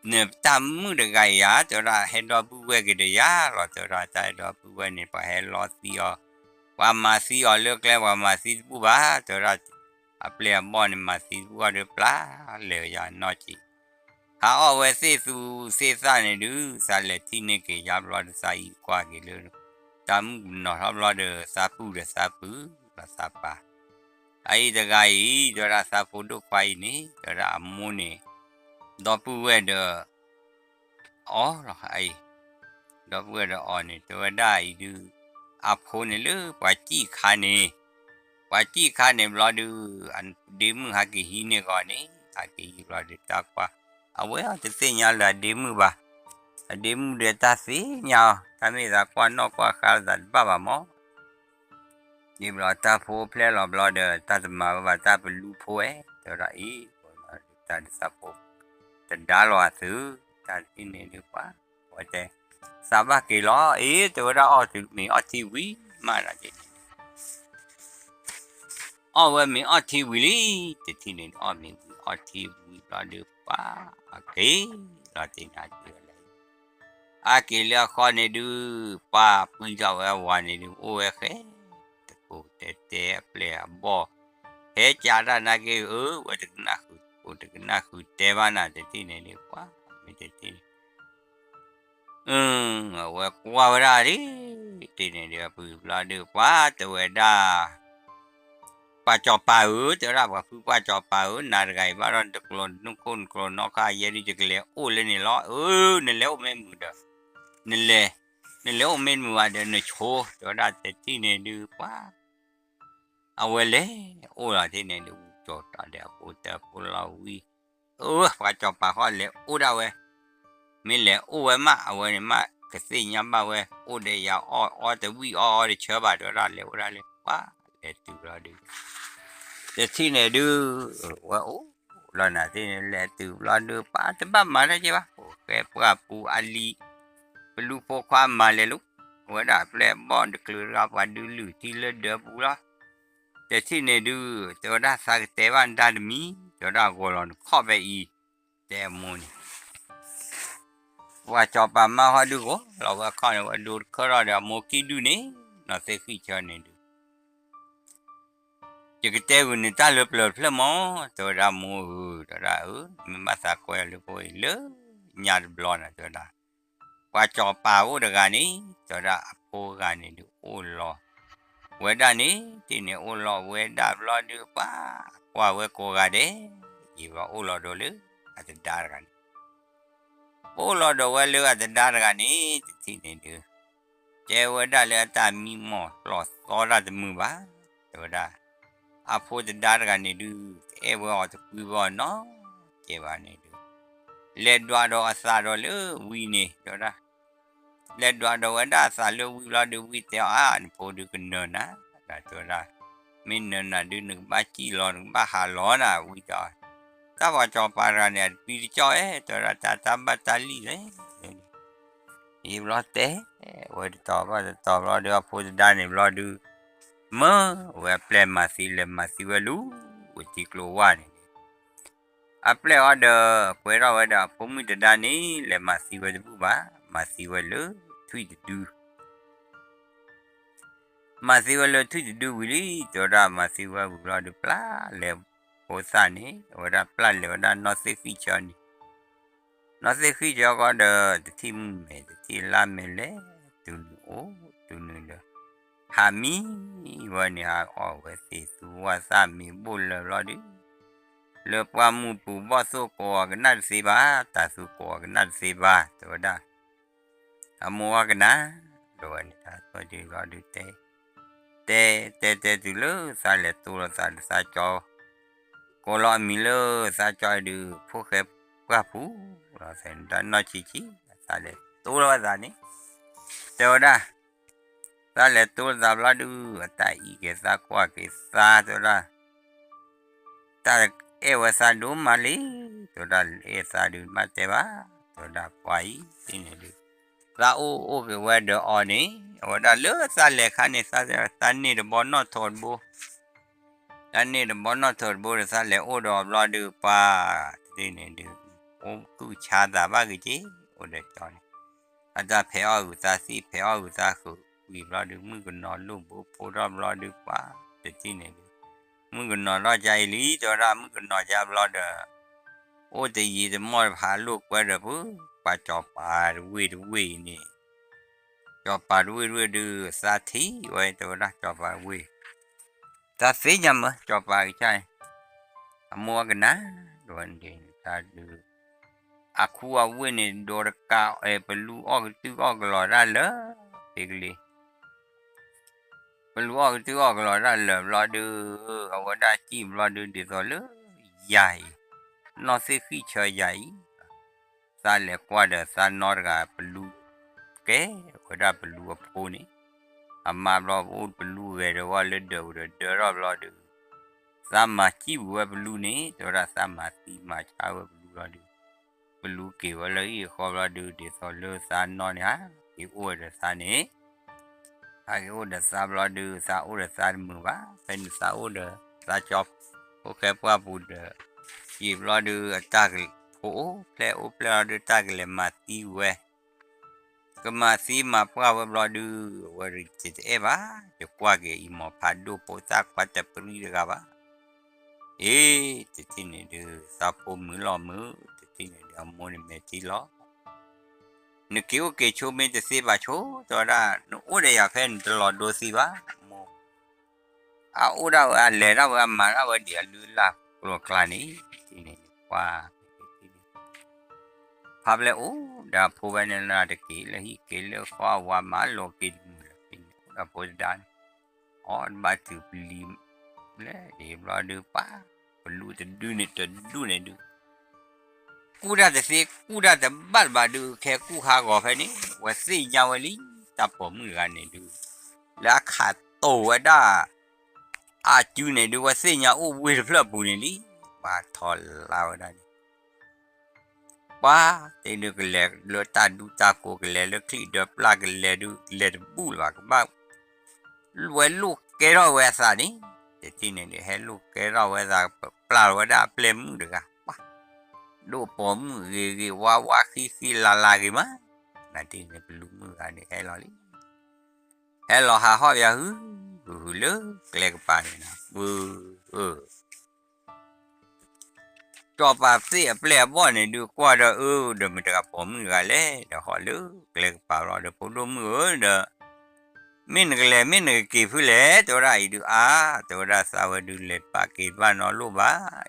နတၢ်မုၣ်တဂၤအံၤဧါ တဲဝဲဒၣ် ဟဲဒီပုၢ်ဝဲၢ်က့ၤဒီးယၤလီၤ တဲဝဲဒၣ် တၢ်ဟဲဒီပုၢ်ဝဲၢ်န့ၣ် ပှၤဟဲလီသံအီၤ ပှၤမၤသံအီၤလၢကျဲ ပှၤမၤသံတဘူၣ်ဘၣ် တဲဝဲဒၣ် အပျဲၢ်အဘီၣ်န့ၣ် မၤသံတဘူၣ်အီၤဒီးပျၢ်လဲၤယၤနီၢ်ကံ ဟးအီၣ်ဝဲသ့ၣ်သူသ့ၣ်သၣ်န့ၣ်ဒုး သးလဲၤထံၣ်န့ၢ်က့ၤယါဘျီဒုး သးအံၤကွၢ်က့ၤလၢ တၢ်မုၣ်ကနီၤထီၣ်ဘျီဒီး သးပုၢ်ဒီးသးပုၢ်လီၤသးပၢ် အအံၤတဂၤအံၤ တဲဝဲဒၣ်သးဖိဒိၣ်ခွါအံၤန့ၣ် တဲဝဲဒၣ်အမိၢ်န့ၣ် ဒီပုၢ်ဝဲၢ်ဒီး အီၤလီၤအံၤ ဒီပုၢ်ဝဲၢ်ဒီးအီၤန့ၣ် တဲဝဲဒၣ်အံၤဒုး အဖိန့ၣ်လၢပှၤစံၣ်ခါန့ၣ် ပှၤစံၣ်ခါန့ၣ်ဘျီဒုး အဒ့မုၣ်ဟးက့ၤဟံးန့ၢ်ဂီၤန့ၣ် ဟးက့ၤဟံးဘျီဒုးတၢ်ကွၢ် အဝဲအီၤတသ့ၣ်ညါလၢအဒ့မုၣ်ဘၣ် အဒ့မုၣ်ဒီးတၢ်သ့ၣ်ညါအီၤ တၢ်မ့ၢ်သးကွၢ်နီၣ်ကွၢ်ဃါလၢသးတဘၣ်ဘၣ်မး ဒ်ဘျီတၢ်ဖိဖျဲၣ်လီၤဘျီဒီး တၢ်တမၤဝဲဘၣ်တၢ်ပလူဖိဝဲ တဲဝဲဒၣ်အံၤ တၢ်ဒုးသးဖိ တဒါလီၤအသုး တၢ်တထံၣ်န့ၣ်ဒုးပှၤ အဝဲတဲ သးဘၣ်က့ၤလီၤ အ့ တဲဝဲဒၣ်အီၣ်တုၤမ့ၢ်အီၣ်ထံဝံၤမးဒီး အီၣ်ဝဲမ့ၢ်အီၣ်ထံဝံၤလံ တထံၣ်န့ၣ် အီၣ်မ့ၢ်ဝံၤအီၣ်ထံဝံၤဘျီဒုးပှၤ အက့ၤလီၤတ့ၢ်နၤက့ၤဝဲလၢ အက့ၤလၢအဃီန့ၣ်ဒုး ပှၤပှံၢ်ထီၣ်ဝဲအဝၤန့ၣ်ဒုး အိၣ်ဝဲဃဲ တကိးတဲတဲအပျဲၢ်အဘီၣ် ဟဲကးတၢ်နာ်က့ၤ အၢ ဝဲတကနၣ်ဃုာ် တကနၣ်ဃုာ်တဲဘၣ်နၤတထံၣ်န့ၣ်ဒုး ပှၤမ့ၢ်တထံၣ်န့ၣ် အဝဲကွၢ်ဝဲဒၣ်လံ တ့ၢ်န့ၣ်ဒုး ပှၤဘျီဒုး ပှၤတဲဝဲဒၣ် ပှၤစီၤပၤဧၢ တဲဝဲဒၣ် ပှၤဖုပှၢ်စီၤပၤဧၢ နၤတဂၤအံၤဘၣ်ဒီးနတကျိၤနူၢ်ခိၣ်နကျိၤနီၢ်ခါယဲဒုး ယကလဲၤအိၣ်လၢန့ၣ်လီၤ အၢ နလဲၤအိၣ်မ့ၢ်မုာ်ဒီး နလဲၤ နလဲၤအိၣ်မ့ၢ်မုာ်ဘၣ်ဒီး နဆိ တဲဝဲဒၣ်တထံၣ်န့ၣ်ဒုး ပှၤ အဝဲလဲၤအိၣ်လီၤတ့ၢ်န့ၣ်ဒုး ကၠီၤတၢ်ဒီးအဖိတၢ်ဖိလီၤဝံၤ အၢ ပှၤစီၤပၤဃီလဲၤအိၣ်ဒၣ်ဝဲ မ့ၢ်လဲၤအိၣ်ဝဲမး အဝဲန့ၣ်မး ကသ့ၣ်ညါဘၣ်ဝဲ အိၣ်ဒီးယၤအီၣ်အီတဝံၣ်အီအီတဆၢဘၣ် တဲဝဲဒၣ် လဲၤအိၣ်ဒၣ်လၢ ပှၤလဲၤတုၤဘျီဒုး တထံၣ်န့ၣ်ဒုး ဝဲအိၣ်လီၤနၤသ့ၣ်န့ၣ် လဲၤတုၤဘျီဒုး ပှၤတဘၣ်မၤတၢ်က့ၤဘၣ် အိၣ်ဃဲပှၢ်ပူၤအလံၤ ပလူဖိခွါမၤလဲၤလိၤ အဝဲဒၣ်အပျဲၢ်အဘီၣ်တချုးတဂၤ ပှၤဒုးလုၢ်ထံလၢဒၢးပူၤလီၤ တထံၣ်န့ၣ်ဒုး တဲဝဲဒၣ်သးကတဲဘၣ်နတၢ်တမံၤ တဲဝဲဒၣ်ဂီၤလီၤနခီၣ်ဖဲအံၤ တဲအမိၢ်န့ၣ် ပှၤစီၤပၤမါဟီဒုးဂီၤလီၤဝဲခီၣ်န့ၣ် ဝဲဒိတခၢထီၣ်ဒီးအမိၢ်ကံၣ်ဒုၣ်န့ၣ် နီၢ်သ့ၣ်ဃံၣ်ဆၢန့ၣ်ဒုး ယကတဲဂုာ်နတၢ်လၢပျၢၤတဖျၢၣ်မး တဲဝဲဒၣ်မိၢ်ဧၢ တဲဝဲဒၣ်အၢ မ့ၢ်ဘၣ်သးကွဲအီၤလၢဖိအံၤလၢညါတဘျီနၤ တဲဝဲဒၣ် ပှၤစီၤပၤအိၣ်တဂၤန့ၣ် တဲဝဲဒၣ်အဖိဂၤန့ၣ်ဒုးအိၣ်လီၤ ဝဲဒၣ်န့ၣ် တ့ၢ်န့ၣ်အိၣ်လီၤဝဲဒၣ်ဘျီဒုးပှၤ ကွၢ်ဝဲကိးဂၤဒဲး ယံၤဘျီအိၣ်လီၤဒီးလၢ အတဒါတဂၤန့ၣ် အိၣ်လီၤဒီးဝဲလၢအတဒါတဂၤန့ၣ် တထံၣ်န့ၣ်ဒုး တဲဝဲဒၣ်လၢအတၢ်မံမီၢ်လီၤသီတၢ်တမုာ်ဘၣ် တဲဝဲဒၣ် အဖိတဒါတဂၤန့ၣ်ဒုး တအဲၣ်ဝဲအီၤတကွံဝဲအီၤနီတကဲဘၣ်န့ၣ်ဒုး လဲၤဒွးဒီးအသးဒီးလၢဝံၤန့ၣ် တဲဝဲဒၣ် လဲၤဒွးဒီးဝဲဒၣ်အသးလၢဝံၤဘျီဒုး ဝံၤတဲအီၤ အါ နဖိဒုးကနၢၤနၤ တဲဝဲဒၣ် မ့ၢ်နၢၤနၤဒုး နကဘၣ်စံၣ်လီၤ နကဘၣ်ဟးလီၤနၤ ဝံၤတဲအီၤ တၢ်ပှၤစီၤပၤတဂၤန့ၣ် အတပံတကၠီၣ်အဲ တဲဝဲဒၣ် တၢ်တၢ်ဘၣ်တၢ်လံၣ်လဲၣ် ယံၤဘျီတဲ ဝဲတတီၤဘၣ်တတီၤဘျီဒုး အဖိတဒါန့ၣ်ဘျီဒုး မၢဝဲအပျဲၢ်မၤသံလဲၤ မၤသံဝဲလၢ ဝဲထံကျိဝါန့ၣ် အပျဲၢ်အီၤဒီး ကွဲထီၣ်ဝဲဒီးအဖိမုၣ်တဒါန့ၣ် လဲၤမၤသံဝဲတဘူၣ်ဘၣ် မၤသံဝဲလၢထွံၣ်တဒု မၤသံဝဲလၢထွံၣ်တဒုဝံၤလံ တဲဝဲဒၣ် မၤသံဝဲဝံၤဘျီဒုး ပျၢ်လဲၤဖိသၣ်န့ၣ် အဝဲဒၣ်ပျၢ်လဲၤဝဲဒၣ်နီၢ်သ့ၣ်ဃံၣ်ဆၢန့ၣ် နီၢ်သ့ၣ်ဃံၣ်ဆၢဃီဒီး တထံၣ်မုၢ်မဲာ် တထံၣ်လါမဲာ်လဲၣ် တုၤနုၤအိၣ်တုၤနုၤဒီး ဟးမံဝဲန့ၣ် ဟးအီၣ်ဝဲသ့ၣ်သူဝၣ်သၣ်မ့ၤဘိၣ်လၢာ်ဘျီဒုး လၢပှၢ်မုၢ်ပူၤဘီၣ်သိၣ်ကိးအီၤကနၣ်တသ့ဘၣ် တၤသူကိးအီၤကနၣ်တသ့ဘၣ် တဲဝဲဒၣ် အမိၢ်ဝဲကနၣ် တဲဝဲန့ၣ် တၢ်သွဲဒုးလီၤဒုးတဲ တဲတဲတဲတုၤလၢသးလဲၤတိလီၤသးဒီးသးကၠီ ကိးလီၤအမံၤလၢသးကၠီအံၤဒုး ဖိၣ်ဃဲပှၢ်ပူၤလီၤ သဲန့ၣ်တၢ်နီၢ်ဆံးဆံး သးလဲၤတိလီၤသးန့ၣ် တဲဝဲဒၣ် သးလဲၤတိလီၤသးဘျီဒုး အတၢ်အံးက့ၤသးကွၢ်က့ၤသး တဲဝဲဒၣ် တၢ်အဲၣ်ဝဲသးဒိၣ်မးလံ တဲဝဲဒၣ် အဲၣ်သးဒုးမးတဲဘၣ် တဲဝဲဒၣ်ပှၤအံၤန့ၣ်ဒုး သးအိၣ်အိၣ်က့ၤဝဲဒီးအီၤန့ၣ် အဝဲဒၣ်လၢသးလဲၤခါန့ၣ် သးန့ၢ်တဘီနီၣ်ထိးတဘိ သးန့ၢ်တဘီနီၣ်ထိးတဘိဒီး သးလဲၤအိၣ်ဒီးအီၤဘျီဒုး ပှၤတသ့န့ၣ်ဒုး အိၣ်သူၣ်ဆါသးဘၣ်က့ၤက့ၤ အိၣ်ဒီးကၠီန့ၣ် အတၢ်ဖဲးအီၣ်ဂုၤသးသံ ဖဲးအီၣ်ဂုၤသးဃုာ် ဝံၤဘျီဒုး မုၣ်ကနီၤလိၣ်ဘိဖိထီၣ်ဘျီဒုး ပှၤတသ့န့ၣ်ဒုး မုၣ်ကနီၤထီၣ်ကါအံၤလံ တဲဝဲဒၣ် မုၣ်ကနီၤကါဘျီဒီး အိၣ်တယံာ်တမီၢ်တဖးလိာ်ကွဲဒီး ပှၤကၠီၤပၤတဝ့ၢ်တဝ့ၢ်အံၤန့ၣ် ကၠီၤပၤတဝ့ၢ်တဝ့ၢ်ဒုး သးထံၣ်ဝဲ တဲဝဲဒၣ် ကၠီၤပၤတဝ့ၢ် တၢ်သ့ၣ်ညါမး ကၠီၤပၤကစၢ် အမိၢ်အကနၣ် တဲဝဲန့ၣ် တၢ်ဒုး အခူအဝ့ၢ်န့ၣ် ဒိးတကး အဲ ပလူအီၣ်ကတုၢ်အီၣ်ကလီၤတၢ်လၢာ် ဖဲကလံၤ ပလူအီၣ်ကတုၢ်အီၣ်ကလီၤတၢ်လၢာ်ဘျီဒုး အဝဲဒၣ်စံၣ်ဘျီဒုး ဒ်သိးလၢယၤအံၤ နီၢ်သ့ၣ်ဃံၣ်ဆၢယၤအံၤ သးလဲၤကွၢ်ဒီးသးနီတဂၤ ပလူ ကဲဝဲဒၣ်ပလူအဖိန့ၣ် အမါဘျီအိၣ်ပလူဂဲၤဒီးဝဲလၢဒၢးပူၤဒီးဒၢထီၣ်ဘျီဒုး သးမၤစံၣ်ဝံၤဝဲပလူန့ၣ် တဲဝဲဒၣ်သးမၤသံမၤဆါဝဲပလူလီၤဒုး ပလူက့ၤဝဲလၢဟံၣ်အဃီဘျီဒုး ဒ်သိးလၢသးနီၢ်န့ၣ် ဟးက့ၤအိၣ်ဝဲဒီးသးန့ၣ် ဟးက့ၤအိၣ်ဒီးသးဘျီဒုး သးအိၣ်ဒီးသးတမုာ်ဘၣ် ဖဲန့ၣ်သးအိၣ်ဒီး သးကၠီ ဖိၣ်ဃဲပှၢ်ပူၤဒီး ယံာ်ဘျီဒုး အတၢ်ကဖိအိၣ်ဖျဲၣ်အိၣ်ဖျဲၣ်လီၤဒုး တၢ်ကလဲၤမၤသံဝဲ ကမၤသံမၤပှၢ်ဝဲဘျီဒုး အဝဲတအဲၣ်ဘၣ် ယကွၢ်က့ၤအံၤမီၤဖးဒိၣ်ဖိသၣ်ခွါတပရံတဂၤဘၣ် အ့ တထံၣ်န့ၣ်ဒုး သးဖိမုာ်လီၤမုာ် တထံၣ်န့ၣ်ဒုး အမိၢ်န့ၣ်မဲာ်ထံလီၤ နက့ၤအိၣ်က့ၤဆိမ့ၢ်တသ့ဘၣ်ဆိ တဲဝဲဒၣ် နအိၣ်ဒီးယၤဖဲန့ၣ်တလီၤဒိသံဘၣ် မိၢ် အအိၣ်ဒၣ်ဝဲ အလဲၤဒၣ်ဝဲ အမၤဒၣ်ဝဲဒံးအလုၢ်အလၢ်ကျိၤကျါန့ၣ် တထံၣ်န့ၣ် ပှၤ ဖးဖျဲၣ်အိၣ်ဒီးအဖိဝဲန့ၣ်လၢတက့ၤလၢဟံၣ်က့ၤလၢဃီ အဝၤမၤလိာ်က့ၤတမုာ်လၢၤ အိၣ်ဒီးဖိတဒါန့ၣ် အီၣ်တဘၣ်တုၤပလံၤ လဲၤဒံးဘျီဒုးပှၤ ပလူတဒုန့ၣ်တဒုန့ၣ်ဒုး ကူၣ်တၢ်တသ့ ကူၣ်တၢ်တဘၣ်တဘၣ်ဒုး ခဲကူၣ်ဟးဂီၤဖဲန့ၣ် ဝဲသ့ၣ်ညါဝဲလံ တၢ်ပိာ်မုၣ်တဂၤန့ၣ်ဒုး လၢအခးတိာ်ဝဲဒၣ် အစုန့ၣ်ဒုး ဝဲသ့ၣ်ညါအိၣ်ဝ့ၢ်တဖျၢၣ်ပူၤန့ၣ်လံ ပှၤထီၣ်လါဝဲဒၣ်န့ၣ် ပှၤတ့ၢ်ဒုးကလဲၤလၢတၢ်ဒူတၢ်ကိး ကလဲၤလၢချံၣ်ဒၢပျၢ် ကလဲၤဒုး ကလဲၤတဘူၣ်လၢၤဘၣ် ကဘၣ် ဝဲလိၣ်ကဲထီၣ်ဝဲအသးန့ၣ် တထံၣ်န့ၣ်ဒုး ဟဲလိၣ်ကဲထီၣ်ဝဲသး ပျၢ်လီၤဝဲဒၣ်အပျဲၢ်မုၣ်တဂၤ ပှၤ ဒိၣ်ပိာ်မုၣ်ဂ့ၤဂ့ၤဝါဝါဃံဃံလၤလၤဂ့ၤမး နတထံၣ်န့ၣ် ပလူမုၣ်ဂၤန့ၣ်ဟဲလီၤလံ ဟဲလီၤဟးဟီၣ်ပယၤဟု ဟုဟုလၢကျဲကပၤန့ၣ် ပၢ်ဧၢ ကၠီၤပၤသ့ၣ်အပျဲၢ်အဘီၣ်န့ၣ်ဒုး ကွၢ်ဒီးအၢ ဒီးမ့ၢ်တဂၤပိာ်မုၣ်တဂၤလဲၣ် ဒီးဟီၣ်လၢကျဲကပၤလီၤဒီး ဖိဒိၣ်မုၣ်ဧၢဒီး မ့ၢ်နကလဲၤ မ့ၢ်နကက့ၤဖုလဲၣ် တဲဝဲဒၣ်အံၤဒုး အါ တဲဝဲဒၣ်သးဝဲဒုး လဲၤပာ်က့ၤတဘၣ်နီတလိၣ်ဘၣ်အံၤဒုး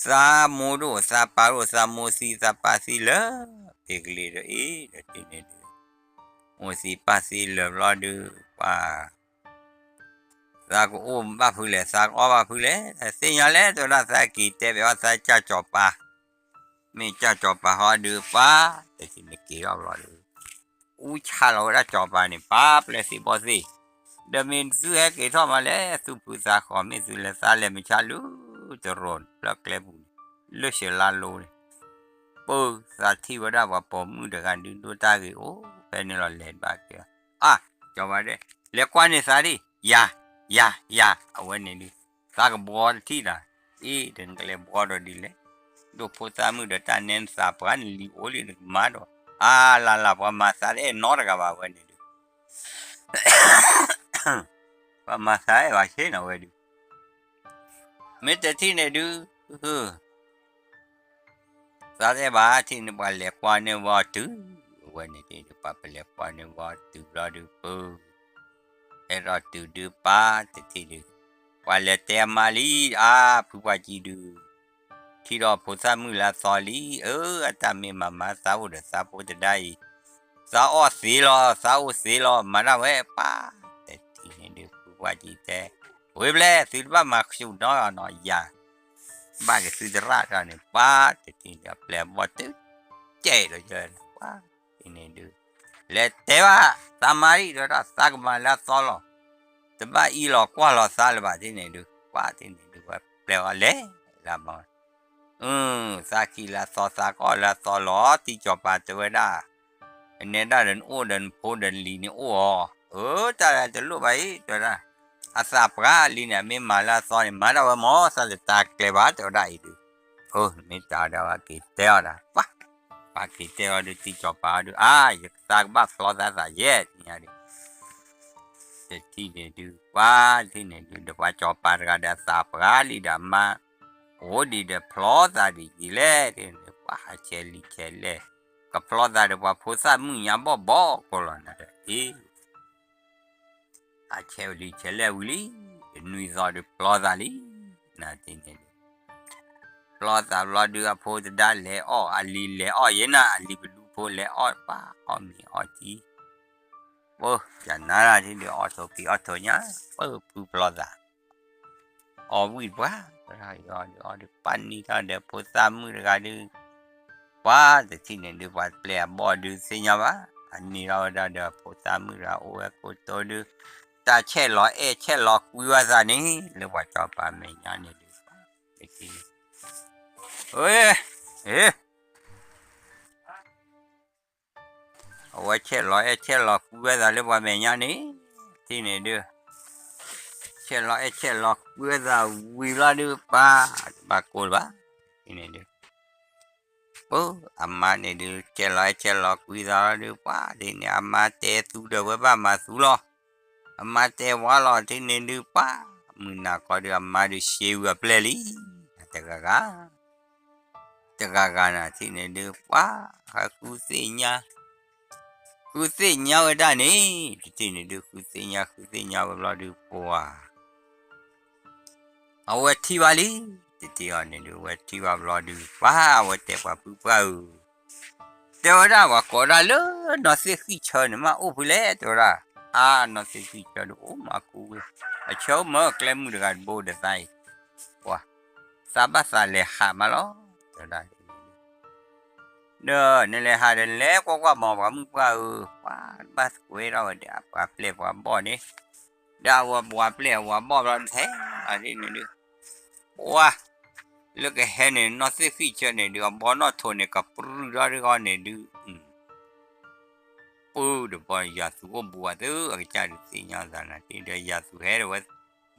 သးမိၢ်ဒိၣ် သးပၢ်ဒိၣ် သးမိၢ်သံ သးပၢ်သံလၢာ် ဖဲကလံၤဒီးအ့ၣ် ဒီးတ့ၢ်န့ၣ်ဒုး မိၢ်သံပၢ်သံလၢာ်ဘျီဒုး ပှၤ သးကအိၣ်ဘၣ်ဖုလဲၣ် သးကအီၣ်ဘၣ်ဖုလဲၣ် သ့ၣ်ညါလဲၣ် တဲဝဲဒၣ်သးက့ၤတဲဘၣ်အီၤသးကၢ်ကၠီၤပၤ မ့ၢ်ကၢ်ကၠီၤပၤဟီဒုး ပှၤ တထံၣ်န့ၣ်က့ၤထီၣ်ဘျီဒုး အူဆါလီၤဝဲဒၣ်ကၠီၤပၤန့ၣ် ပၢ်ပျဲၢ်သ့ၣ်ဘီၣ်သ့ၣ် ဒီးမ့ၢ်သုဟဲက့ၤထီၣ်မးလဲၣ် သူၣ်ဖုသးဃီ မ့ၢ်သုလဲၤသးလဲၤမဆါလၢ တရိာ်ဖျၢၣ်ကျဲပူၤန့ၣ် လၢၡၢၤလါလိန့ၣ် ပၢ်သးထံၣ်ဝဲဒၣ်ပှၤပိာ်မုၣ်တဂၤဒုး ဒိၣ်တၢ်ဂ့ၤအိၣ်ဖဲန့ၣ်လီၤ လဲၤဘၣ်က့ၤ အါ ကၠီၤပၤဒဲး လဲၤကွၢ်န့ၢ်သးဒံး ယၤ ယၤ ယၤ အဝဲန့ၣ်ဒုး သးကဘှီတထံၣ်တၢ် အ့ၣ် ဒီးနကလဲၤဘှီဒီးဒ်လဲၣ် ဒိၣ်ဖိသၣ်မုၣ်ဒီးတၢ်နဲနသးပှၤနလံၤအိၣ်လံနကမၤဒီး အါ လၢ်လၢ် ပှၤမၤသးတအဲၣ်နီတဂၤဘၣ်ဝဲန့ၣ်ဒုး ပှၤမၤသးအဲၣ်ဘၣ်ဆ့ၣ်နီၤဝဲဒုး မ့ၢ်တထံၣ်န့ၣ်ဒုး သးတအဲၣ်ဘၣ်ထံၣ်န့ၣ် ပှၤလဲၤကွၢ်န့ၢ်ဝဲအီၤတုၤ အဝဲန့ၣ်ဒုး ပှၤပလဲၤကွၢ်န့ၢ်ဝဲအီၤတုၤဘျီဒုး ပၢ် အဲၣ်ဒိးတုၤဒုးပၢ်တထံၣ်ဒုး ပှၤလဲၤတဲအမါလံ အါ ဖုပှၢ်ကံဒုး ထံၣ်ဒီးဖိသၣ်မုၣ်လၢအသီလံ အၢ အတၢ်မ့ၢ်မၤမၤသးအိၣ်ဒီးသးဖိတဒါအံၤ သးအီၣ်သ့လီၤ, သးအိၣ်သ့လီၤ, မၤတၢ်ဝဲပၢ်, တထံၣ်န့ၣ်ဒုး ဖုပှၢ်ကံတဲ, ဝ့ၢ်ဘျဲၣ် သုတဘၣ်မၤဆူၣ်နီတဂၤနီၤ, ယၤ ဘၣ်က့ၤသုသရၣ်တၢ်န့ၣ် ပၢ်တထံၣ်န့ၣ် အပျဲၢ်အဘီၣ်တုၤကဲးဒီးယဲ, ပၢ်တထံၣ်န့ၣ်ဒုး လဲၤတဲဘၣ် သးမၤဒံးဒီးတၢ်သးကမၤလၢအသီလီၤ, တဘၣ်အံးလီၤကွၢ်လီၤသးလၢၤဘၣ်တထံၣ်န့ၣ်ဒုး, ပၢ်တထံၣ်န့ၣ်ဒုး ဝဲပျဲၢ်အီၤလဲၤလၢမၤ အၢ သးခံလၢအသီ သးကအီၣ်လၢအသီလီၤ, တံၤစီၤပၤတဲဝဲဒၣ်, အနဲဒၣ်ဒီးနအိၣ်ဒီးနဖိဒီးနလံၤန့ၣ်အိၣ်အီၤ, အၢ တၢ်လၢတလိၣ်ဘၣ်အံၤ တဲဝဲဒၣ်, အသးပှၢ်လံန့ၣ် အမ့ၢ်မၤလၢအသီန့ၣ် မၤတၢ်ဝဲမၢ် သးတတၤကျဲဘၣ် တဲဝဲဒၣ်အံၤဒုး, အၢ နမ့ၢ်တၢ်ဒီး ပှၤက့ၤတဲအီၤဒၣ်, ပှၤ ပှၤက့ၤတဲအီၤဒုး တံၤစီၤပၤအီၤဒုး အါ ယသးကဘၣ်ဖျီသးသးယဲၢ် တညါဒုး တထံၣ်န့ၣ်ဒုး ပှၤတထံၣ်န့ၣ်ဒုး ဒီးပှၤစီၤပၤတဂၤဒီးအသးပှၢ်လံဒီးအမါ, အိၣ်ဒံးဒီးဖျီသးဒ်ယံၤလဲၣ်, တထံၣ်န့ၣ်ဒုး ပှၤဟးဆဲးလံာ်ဆဲးလဲၢ်, ကဖျီသးဒီးပှၤဖိသၣ်မုၣ်ညါဘီၣ်ဘီၣ်ကိးလီၤနၤဒီး အ့ ဟးဆဲးလံာ်ဆဲးလဲၢ်ဝံၤလံ, တနွံသီဒုးဖျီသးလံ, နၤတထံၣ်န့ၣ်ဒုး ဖျီသးဘျီဒုး အဖိတဒါလဲၤအီၣ် အလံၤလဲၤအီၣ်ယဲနၤ, အလံၤပလူဖိလဲၤအီၣ် ပှၤအီၣ်မ့ၤအီၣ်ထံ ပၢ် ကနၤဒၣ်ထံၣ်ဒုး အီၣ်ထိးက့ၤအီၣ်ထိးညါ, ပၢ်ဖုဖျီသး, အီၣ်ဝံၣ်ပှၤ, အီၣ်ဒုး အီၣ်ဒုး ပၢ်နံၤထီၣ်ဒီးဖိသၣ်မုၣ်တဂၤဒုး, ပှၤတထံၣ်န့ၣ်ဒုး ပှၤပျဲၢ်အဘီၣ်ဒုးသ့ၣ်ညါဘၣ်, အန့ၣ်ထီၣ်ဝဲဒၣ်ဒီးဖိသၣ်မုၣ်တဂၤအိၣ်ဝဲကိတိၤဒုး, တၢ်ဆဲးလီၤအဲၣ်ဆဲးလီၤကွံဝဲသးန့ၣ် လၢပှၤစီၤပၤမဲာ်ညါန့ၣ်ဒုး, တထံၣ်န့ၣ် အဝဲဆဲးလီၤအဲၣ်ဆဲးလီၤကွံဝဲသးလၢပှၤမဲာ်ညါန့ၣ်, တထံၣ်န့ၣ်ဒုး, ဆဲးလီၤအဲၣ်ဆဲးလီၤကွံဝဲသးဝံၤဘျီဒုး ပှၤတဘၣ်ကိၢ်လၢၤဘၣ်, တထံၣ်န့ၣ်ဒုး, ပၢ်အမါန့ၣ်ဒုး ဆဲးလီၤအဲၣ်ဆဲးလီၤကွံသးလီၤဒုး ပှၤတထံၣ်န့ၣ် အမါတဲသူဒီးဝဲဘၣ်မၤသူလီၤ, အမါတဲဝါလီၤ တထံၣ်န့ၣ်ဒုး ပှၤမုၢ်နၤခီဒုး အမါဒုးရှဲဝံၤအပျဲၢ်လံ, တဂၤဂၤ တဂၤဂၤနၤ တထံၣ်န့ၣ်ဒုး ပှၤ ဟဲဃုသ့ၣ်ညါ, ဃုသ့ၣ်ညါဝဲဒၣ်န့ၣ်, တထံၣ်န့ၣ်ဒုး ဃုသ့ၣ်ညါ ဃုသ့ၣ်ညါဝဲဘျီဒုး ပှၤ အဝဲထံၣ်ဘၣ်လံ, တထံၣ်အီၤန့ၣ်ဒုး အဝဲထံၣ်ဘၣ်ဘျီဒုး ပှၤ အဝဲတဲပှၤဖုပှၢ်ဧၢ, တဲဝဲဒၣ် ပှၤကိးဒၣ်လၢနီၢ်သ့ၣ်ဃံၣ်ဆၢန့ၣ် မ့ၢ်အိၣ်ဖဲလဲၣ် တဲဝဲဒၣ်, အါ နီၢ်သ့ၣ်ဃံၣ်ဆၢဒုး အိၣ်မးကူဝဲ, အဆၢမၢကျဲမုၢ်တဂၤတဘိဒီးသးအံၤ, ပှၤ သးဘၣ်သးလဲၤဟးမးလီၤ, တဲဝဲဒၣ် ဒီးနလဲၤဟးဒီးလဲၤကွၢ်ကွၢ်မး ပှၤမုၢ်ပှၢ်ဧၢ, ပှၤဘၣ်သကွဲထီၣ်ဝဲဒီး ပှၤပျဲၢ်ပှၤဘီၣ်န့ၣ်, ဒီးအဝဲပှၤပျဲၢ်ပှၤဘီၣ်ဘျီဒုး ဟဲလီၤဒ်န့ၣ်ဒုး, ပှၤ လၢကဟဲန့ၣ် နီၢ်သ့ၣ်ဃံၣ်ဆၢန့ၣ်ဒုး အဘီနီၣ်ထိးန့ၣ် ကပြုၢ်ထီၣ်ဒ်ဃီန့ၣ်ဒုး, ပၢ်ဒီးပှၤယၤသူးအိၣ်ဘူးဝဲသု အကစၢ်ဒုးသ့ၣ်ညါသးနၤ တထံၣ်ဒီးယၤသူးဟဲဒီးဝဲ, ဘီ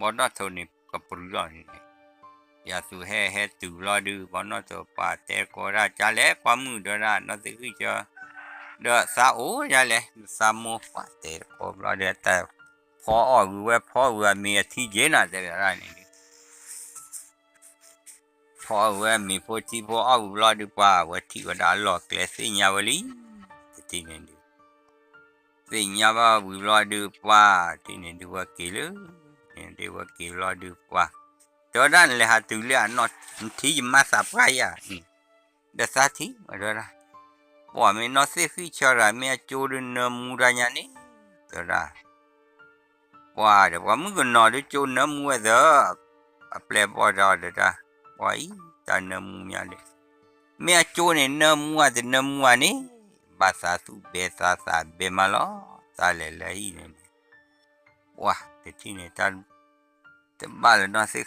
နီၣ်ထိးန့ၣ် ကပြုၢ်ထီၣ်န့ၣ်, ယၤသူးဟဲဟဲတုၤဘျီဒုး ဘီနီၣ်ထိးပှၤတဲတကိးဒၣ် ကလဲၣ်ကွၢ်မုၢ်ဒီးဒၣ် နီၢ်သ့ၣ်ဃံၣ်ဆၢ, ဒီးသးအိၣ်ဒ်လဲၣ် သးမိၢ်ပှၤတဲတကိးဘျီဒီး တၢ်ဖီအီၣ်ဂုာ်ဝဲဖီဂုာ်အမ့ၤအထံက့ၤနၤ တဲဝဲဒၣ်န့ၣ်ဒုး ဖီအီၣ်ဝဲမ့ၤဖိထံဖိအီၣ်ဝံၤဘျီဒုး ပှၤအဝဲထံၣ်ဝဲဒၣ်အလီၢ်ကျဲသ့ၣ်ညါဝဲလံ, တထံၣ်န့ၣ်ဒုး သ့ၣ်ညါဘၣ်ဝံၤဘျီဒုး ပှၤတထံၣ်န့ၣ်ဒုး ဝဲက့ၤလၢ, န့ၣ်ဒုးဝဲက့ၤဘျီဒုး ပှၤ တဲဝဲဒၣ် နလဲၤဟးတုၤလၢအနီၢ် နထံၣ်ယမါသးပှၢ်ယၤ, ဒီးသးထံၣ်ဝဲဒၣ်, ပှၤမ့ၢ်နီၢ်သ့ၣ်ဃံၣ်ဆၢတဂၤ မ့ၢ်အကၠိဒုးနၢမူတၢ်ညါန့ၣ်, တဲဝဲဒၣ် ပှၤဒီးပှၤမုၣ်ကနီၤဒုးကၠိနၢမူဝဲသၢ, အပျဲၢ်ဘီၣ်ဒီးဒီးတၢ်, ပှၤအံၤတၢ်နၢမူညါဒီး, မ့ၢ်အကၠိန့ၣ် နၢမူဧါတနၢမူဧါန့ၣ်, ဘၣ်သးသူၣ်ဘဲသးသးဘဲမးလီၤ, တၢ်လဲၤလၢဟံၣ်န့ၣ်, ပှၤတထံၣ်န့ၣ်တၢ် တဘၣ်လၢနီၢ်သ့ၣ်ဃံၣ်ဒီး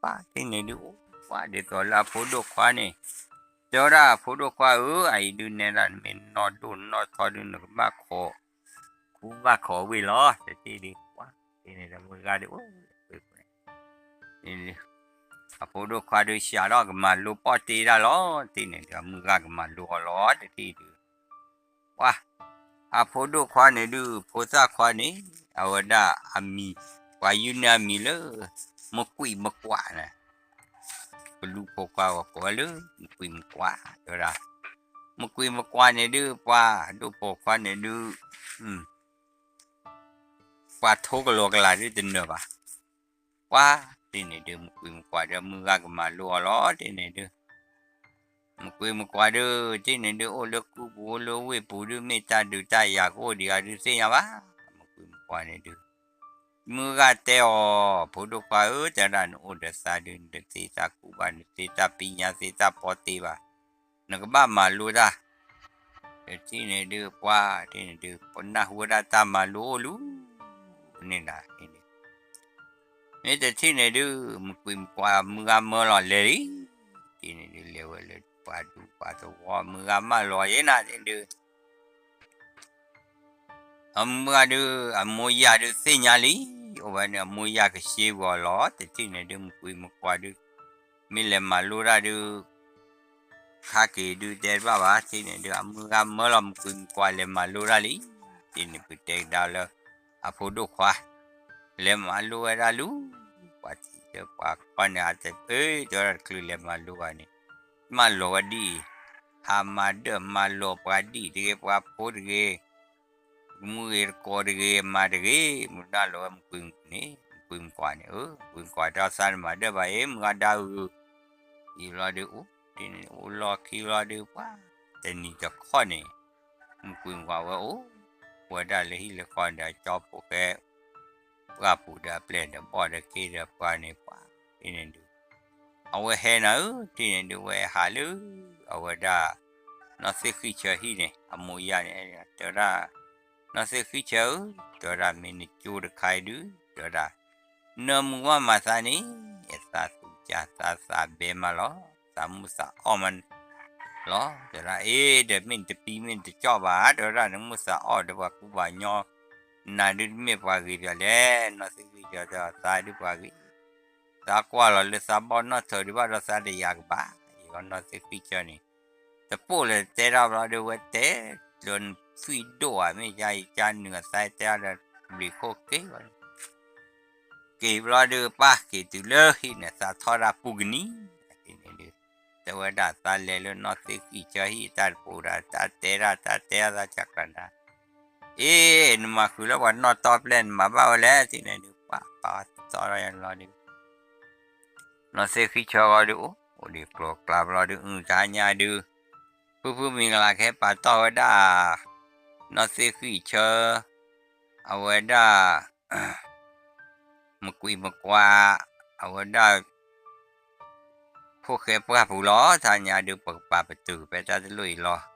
ပှၤတထံၣ်န့ၣ်ဒုး ပှၤဒ်သိးလၢအဖိဒိၣ်ခွါန့ၣ်, တဲဝဲဒၣ်အဖိဒိၣ်ခွါဧၢ, အအံၤဒုးနဲဒၣ်နမ့ၢ်နီၢ်ဒိၣ်နီၢ်ထီဒုး နကဘၣ်ခိး ခူဘၣ်ခိးဝ့ၢ်လီၤ, တထံၣ်ဒုး ပှၤတထံၣ်န့ၣ်ဒီးမုၢ်ဂၤဒုး အိၣ် အဖိဒိၣ်ခွါဒုး စးထီၣ်ကမၤလိပီၣ်တ့တၢ်လီၤ, တထံၣ်န့ၣ်ဒီး မုၢ်ဂၤကမၤလိအီၤလီၤ, တထံၣ်ဒုး ပှၤ အဖိဒိၣ်ခွါန့ၣ်ဒုး ဖိသၣ်ခွါန့ၣ် အဝဲဒၣ်အမံၤ ပှၤယုၢ်န့ၢ်အမံၤလၢ မကွံာ်မကွၢ်န့ၣ်, ကလူဖိခွါဝဲကိးဝဲလၢ မကွံာ်မကွၢ် တဲဝဲဒၣ်, မကွံာ်မကွၢ်န့ၣ်ဒုး ပှၤဒိၣ်ပိာ်ခွါန့ၣ်ဒုး ပှၤထိကလီၤကလာ်ဒုးတနၢၤဘၣ်, ပှၤတထံၣ်န့ၣ်ဒုး မကွံာ်မကွၢ်ဒီး မုၢ်ဂၤကမၤလိအီၤလီၤ, တထံၣ်န့ၣ်ဒုး မုၢ်ကွံာ်မုၢ်ကွၢ်ဒုး ထံၣ်န့ၣ်ဒုး အိၣ်လၢကူပူၤ အိၣ်လၢဝ့ၢ်ပူၤဒုး မ့ၢ်တၢ်ဒုးတၢ်ယၤကအိၣ်ဒံးဧါဒုးသ့ၣ်ညါဘၣ်. မုၢ်ကွံာ်မုၢ်ကွၢ်န့ၣ်ဒုး မုၢ်ဂၤတဲအီၤ ဖိဒိၣ်ခွါဧၢ, တဲဒၣ်နအိၣ်ဒီးသးဒုး နတသ့တၢ်ကူၣ်ဘၣ် နတသ့တၢ်ပညါသ့တၢ်ပီသ့ဘၣ်, နကဘၣ်မၤလိတၢ် တထံၣ်န့ၣ်ဒုး ပှၤ ထံၣ်န့ၣ်ဒုး ပနၢ်ဟူဝဲဒၣ်တၢ်မၤလိအိၣ်လူၤန့ၣ်လီၤ. မ့ၢ်တထံၣ်န့ၣ်ဒုး မုၢ်ကွံာ်မုၢ်ကွၢ် မုၢ်ဂၤမၢလီၤလဲၤလံ. ထံၣ်န့ၣ်ဒုး လဲၤဝဲလၢပှၤဒူပှၤသဝီ မုၢ်ဂၤမၢလီၤယဲနၤ ထံၣ်န့ၣ်ဒုး အမုၢ်ဂၤဒုး အမိၢ်ယၢ်ဒုးသ့ၣ်ညါလံ, အိၣ်ဝဲန့ၣ် အမိၢ်ယၢ်ကရှ့ပှၤလီၤ. တထံၣ်န့ၣ်ဒုး မုၢ်ကွံာ်မုၢ်ကွၢ်ဒုး မ့ၢ်လဲၤမၤလိတၢ်ဒုး ခါက့ၤဒုးတဲတဘၣ်ဘၣ်. ထံၣ်န့ၣ်ဒုး အမုၢ်ဂၤမၢလီၤ မုၢ်ကွံာ်မုၢ်ကွၢ်လဲၤမၤလိတၢ်လံ. ထံၣ်န့ၣ် ပတဲကဒါလၢ အဖိဒိၣ်ခွါ လဲၤမၤလိဝဲဒၣ်လူၤ ပှၤထံၣ်ဒီးပှၤခီန့ၣ် အတအၢ တဲဝဲဒၣ်တချုးလဲၤမၤလိဘၣ်န့ၣ် မၢလီၤဝဲဒ်အံၤ, ဟးမၤဒၢၣ်မၤလီၤပှၤဒ်တဂ့ၤ ပှၤဖိတဂ့ၤ မူဂ့ၤတကိးတဂ့ၤ မၤတဂ့ၤ မုၢ်နၢ်လီၤဝဲမုၢ်ကွံာ်န့ၣ် မုၢ်ကွံာ်မုၢ်ကွၢ်န့ၣ် မုၢ်ကွံာ်မုၢ်ကွၢ် တၢ်သးနမၤဒၢၣ်ဘၣ်အံၤ မုၢ်ဂၤဒါဂုာ် အံၤဘျီဒုး အိၣ်တ့ၢ်န့ၣ် အိၣ်လီၢ်ခံဘျီဒုး ပှၤ တနံၤတခီန့ၣ် မုၢ်ကွံာ်မုၢ်ကွၢ်ဝဲအိၣ် ဝဲဒၣ်လၢဟံၣ်လၢဃီဒီး ကၠီဖိဃဲ ပှၢ်ပူၤဒီးအပျဲၢ်ဒီးဘီၣ်ဒီးခ့ဒီးပှၤန့ၣ် ပှၤတ့ၢ်န့ၣ်ဒုး အဝဲဟဲနၤဧၢ တ့ၢ်န့ၣ်ဒုး ဝဲဟးလၢ အဝဲဒၣ် နီၢ်သ့ၣ်ဃံၣ်ဆၢဟံၣ်န့ၣ် အမိၢ်ယၢ်န့ၣ် တဲဝဲဒၣ် နီၢ်သ့ၣ်ဃံၣ်ဆၢဧၢ တဲဝဲဒၣ် မ့ၢ်နကၠိတခါအံၤဒုး တဲဝဲဒၣ် နၢမူဘၣ်မၤသးန့ၣ် အသးသူၣ်ကၢ်သးသးဘဲမးလီၤ သးမုၢ်သးအီၣ်မးလီၤ တဲဝဲဒၣ် အ့ ဒီးမ့ၢ်နတပံမ့ၢ်နတကၠီၣ်ဘၣ် တဲဝဲဒၣ် နမုၢ်သးအီၣ်ဒီးပှၤကူပှၤညီ နၤဒုးတမ့ၢ်ပှၤဂ့ၤဘၣ်လဲၣ် နီၢ်သ့ၣ်ဃံၣ်ဆၢတဲ သးဒုးပှၤဂ့ၤ သးကွၢ်လီၤလၢသးဘီၣ်နီၢ်ထၢၣ်ဒံးဘၣ်ဒီးသးတယာ်ကဘၣ် ယဂီၢ်နီၢ်သ့ၣ်ဃံၣ်ဆၢန့ၣ် တပိၢ်လၢတဲတၢ်ဘျီဒုး ဝဲတဲလၢနသွံၣ်ဒိၣ်ဧါ မ့ၢ်ယါယကၢ်နုာ်အသးတဲအီၤဒီး ဘျံးခိၣ်က့ၤဘၣ် က့ၤဘျီဒုး ပၢ်က့ၤတုၤလၢဟံၣ်န့ၣ် သးထီၣ်ဒၣ်ပူၤကနံၤ ဒ်န့ၣ်ဒုး တဲဝဲဒၣ်သးလဲၤလၢနီၢ်သ့ၣ်ဃံၣ်ဆၢဟံၣ်တၢ်တပူၤဒီး တၢ်တဲဒၣ်တၢ်တဲအသးဆးကျၢနၤ အ့ နမၤဃုာ်လၢပှၤနီၢ်တီပျဲၢ် နမၤဘၣ်ဝဲလဲၣ် ဒ်န့ၣ်ဒုး ပၢ်ပာ်သီထီၣ်ယလီၤဒုး နီၢ်သ့ၣ်ဃံၣ်ဆၢဂီၤဒုး အိၣ်ဒံးကျိၤကျါဘျီဒုး အုတဟါညါဒုး ဖုဖုမံၤကလၤကဟဲပာ်တီၢ်ဝဲဒၣ် နီၢ်သ့ၣ်ဃံၣ်ဆၢ အဝဲဒၣ် မုၢ်ကွံာ်မုၢ်ကွၢ် အဝဲဒၣ် ဖိၣ်ဃဲပှၢ်ပူၤလီၤ တဟါညါဒုး ပကပာ်ပတုာ်ဖဲတၢ်တလိၣ်အံၤလီၤ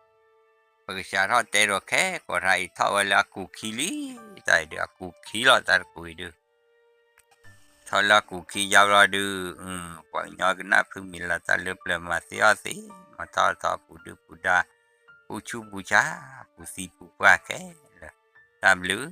ပကစးထီၣ်တဲဒီးခဲကိးထါအံၤ ထီၣ်ဝဲလၢအကူာ်ခံလံ တၢ်အံၤဒုး အကူာ်ခံလီၤ တၢ်တကူာ်အံၤဒုး ထီၣ်လၢအကူာ်ခံယါဘျီဒုး ပှၤကညီကနၣ်ဖုမံၤလၤတၢ်လၢပျၢၤမၤသ့အီၣ်သ့ မၤထီၣ်ထီၣ်ပူၤဒုပူၤဒါ ပူၤဆူပူၤဆါ ပူၤသံပူၤပှၢ်ခဲလၢာ် တၢ်ဘျုး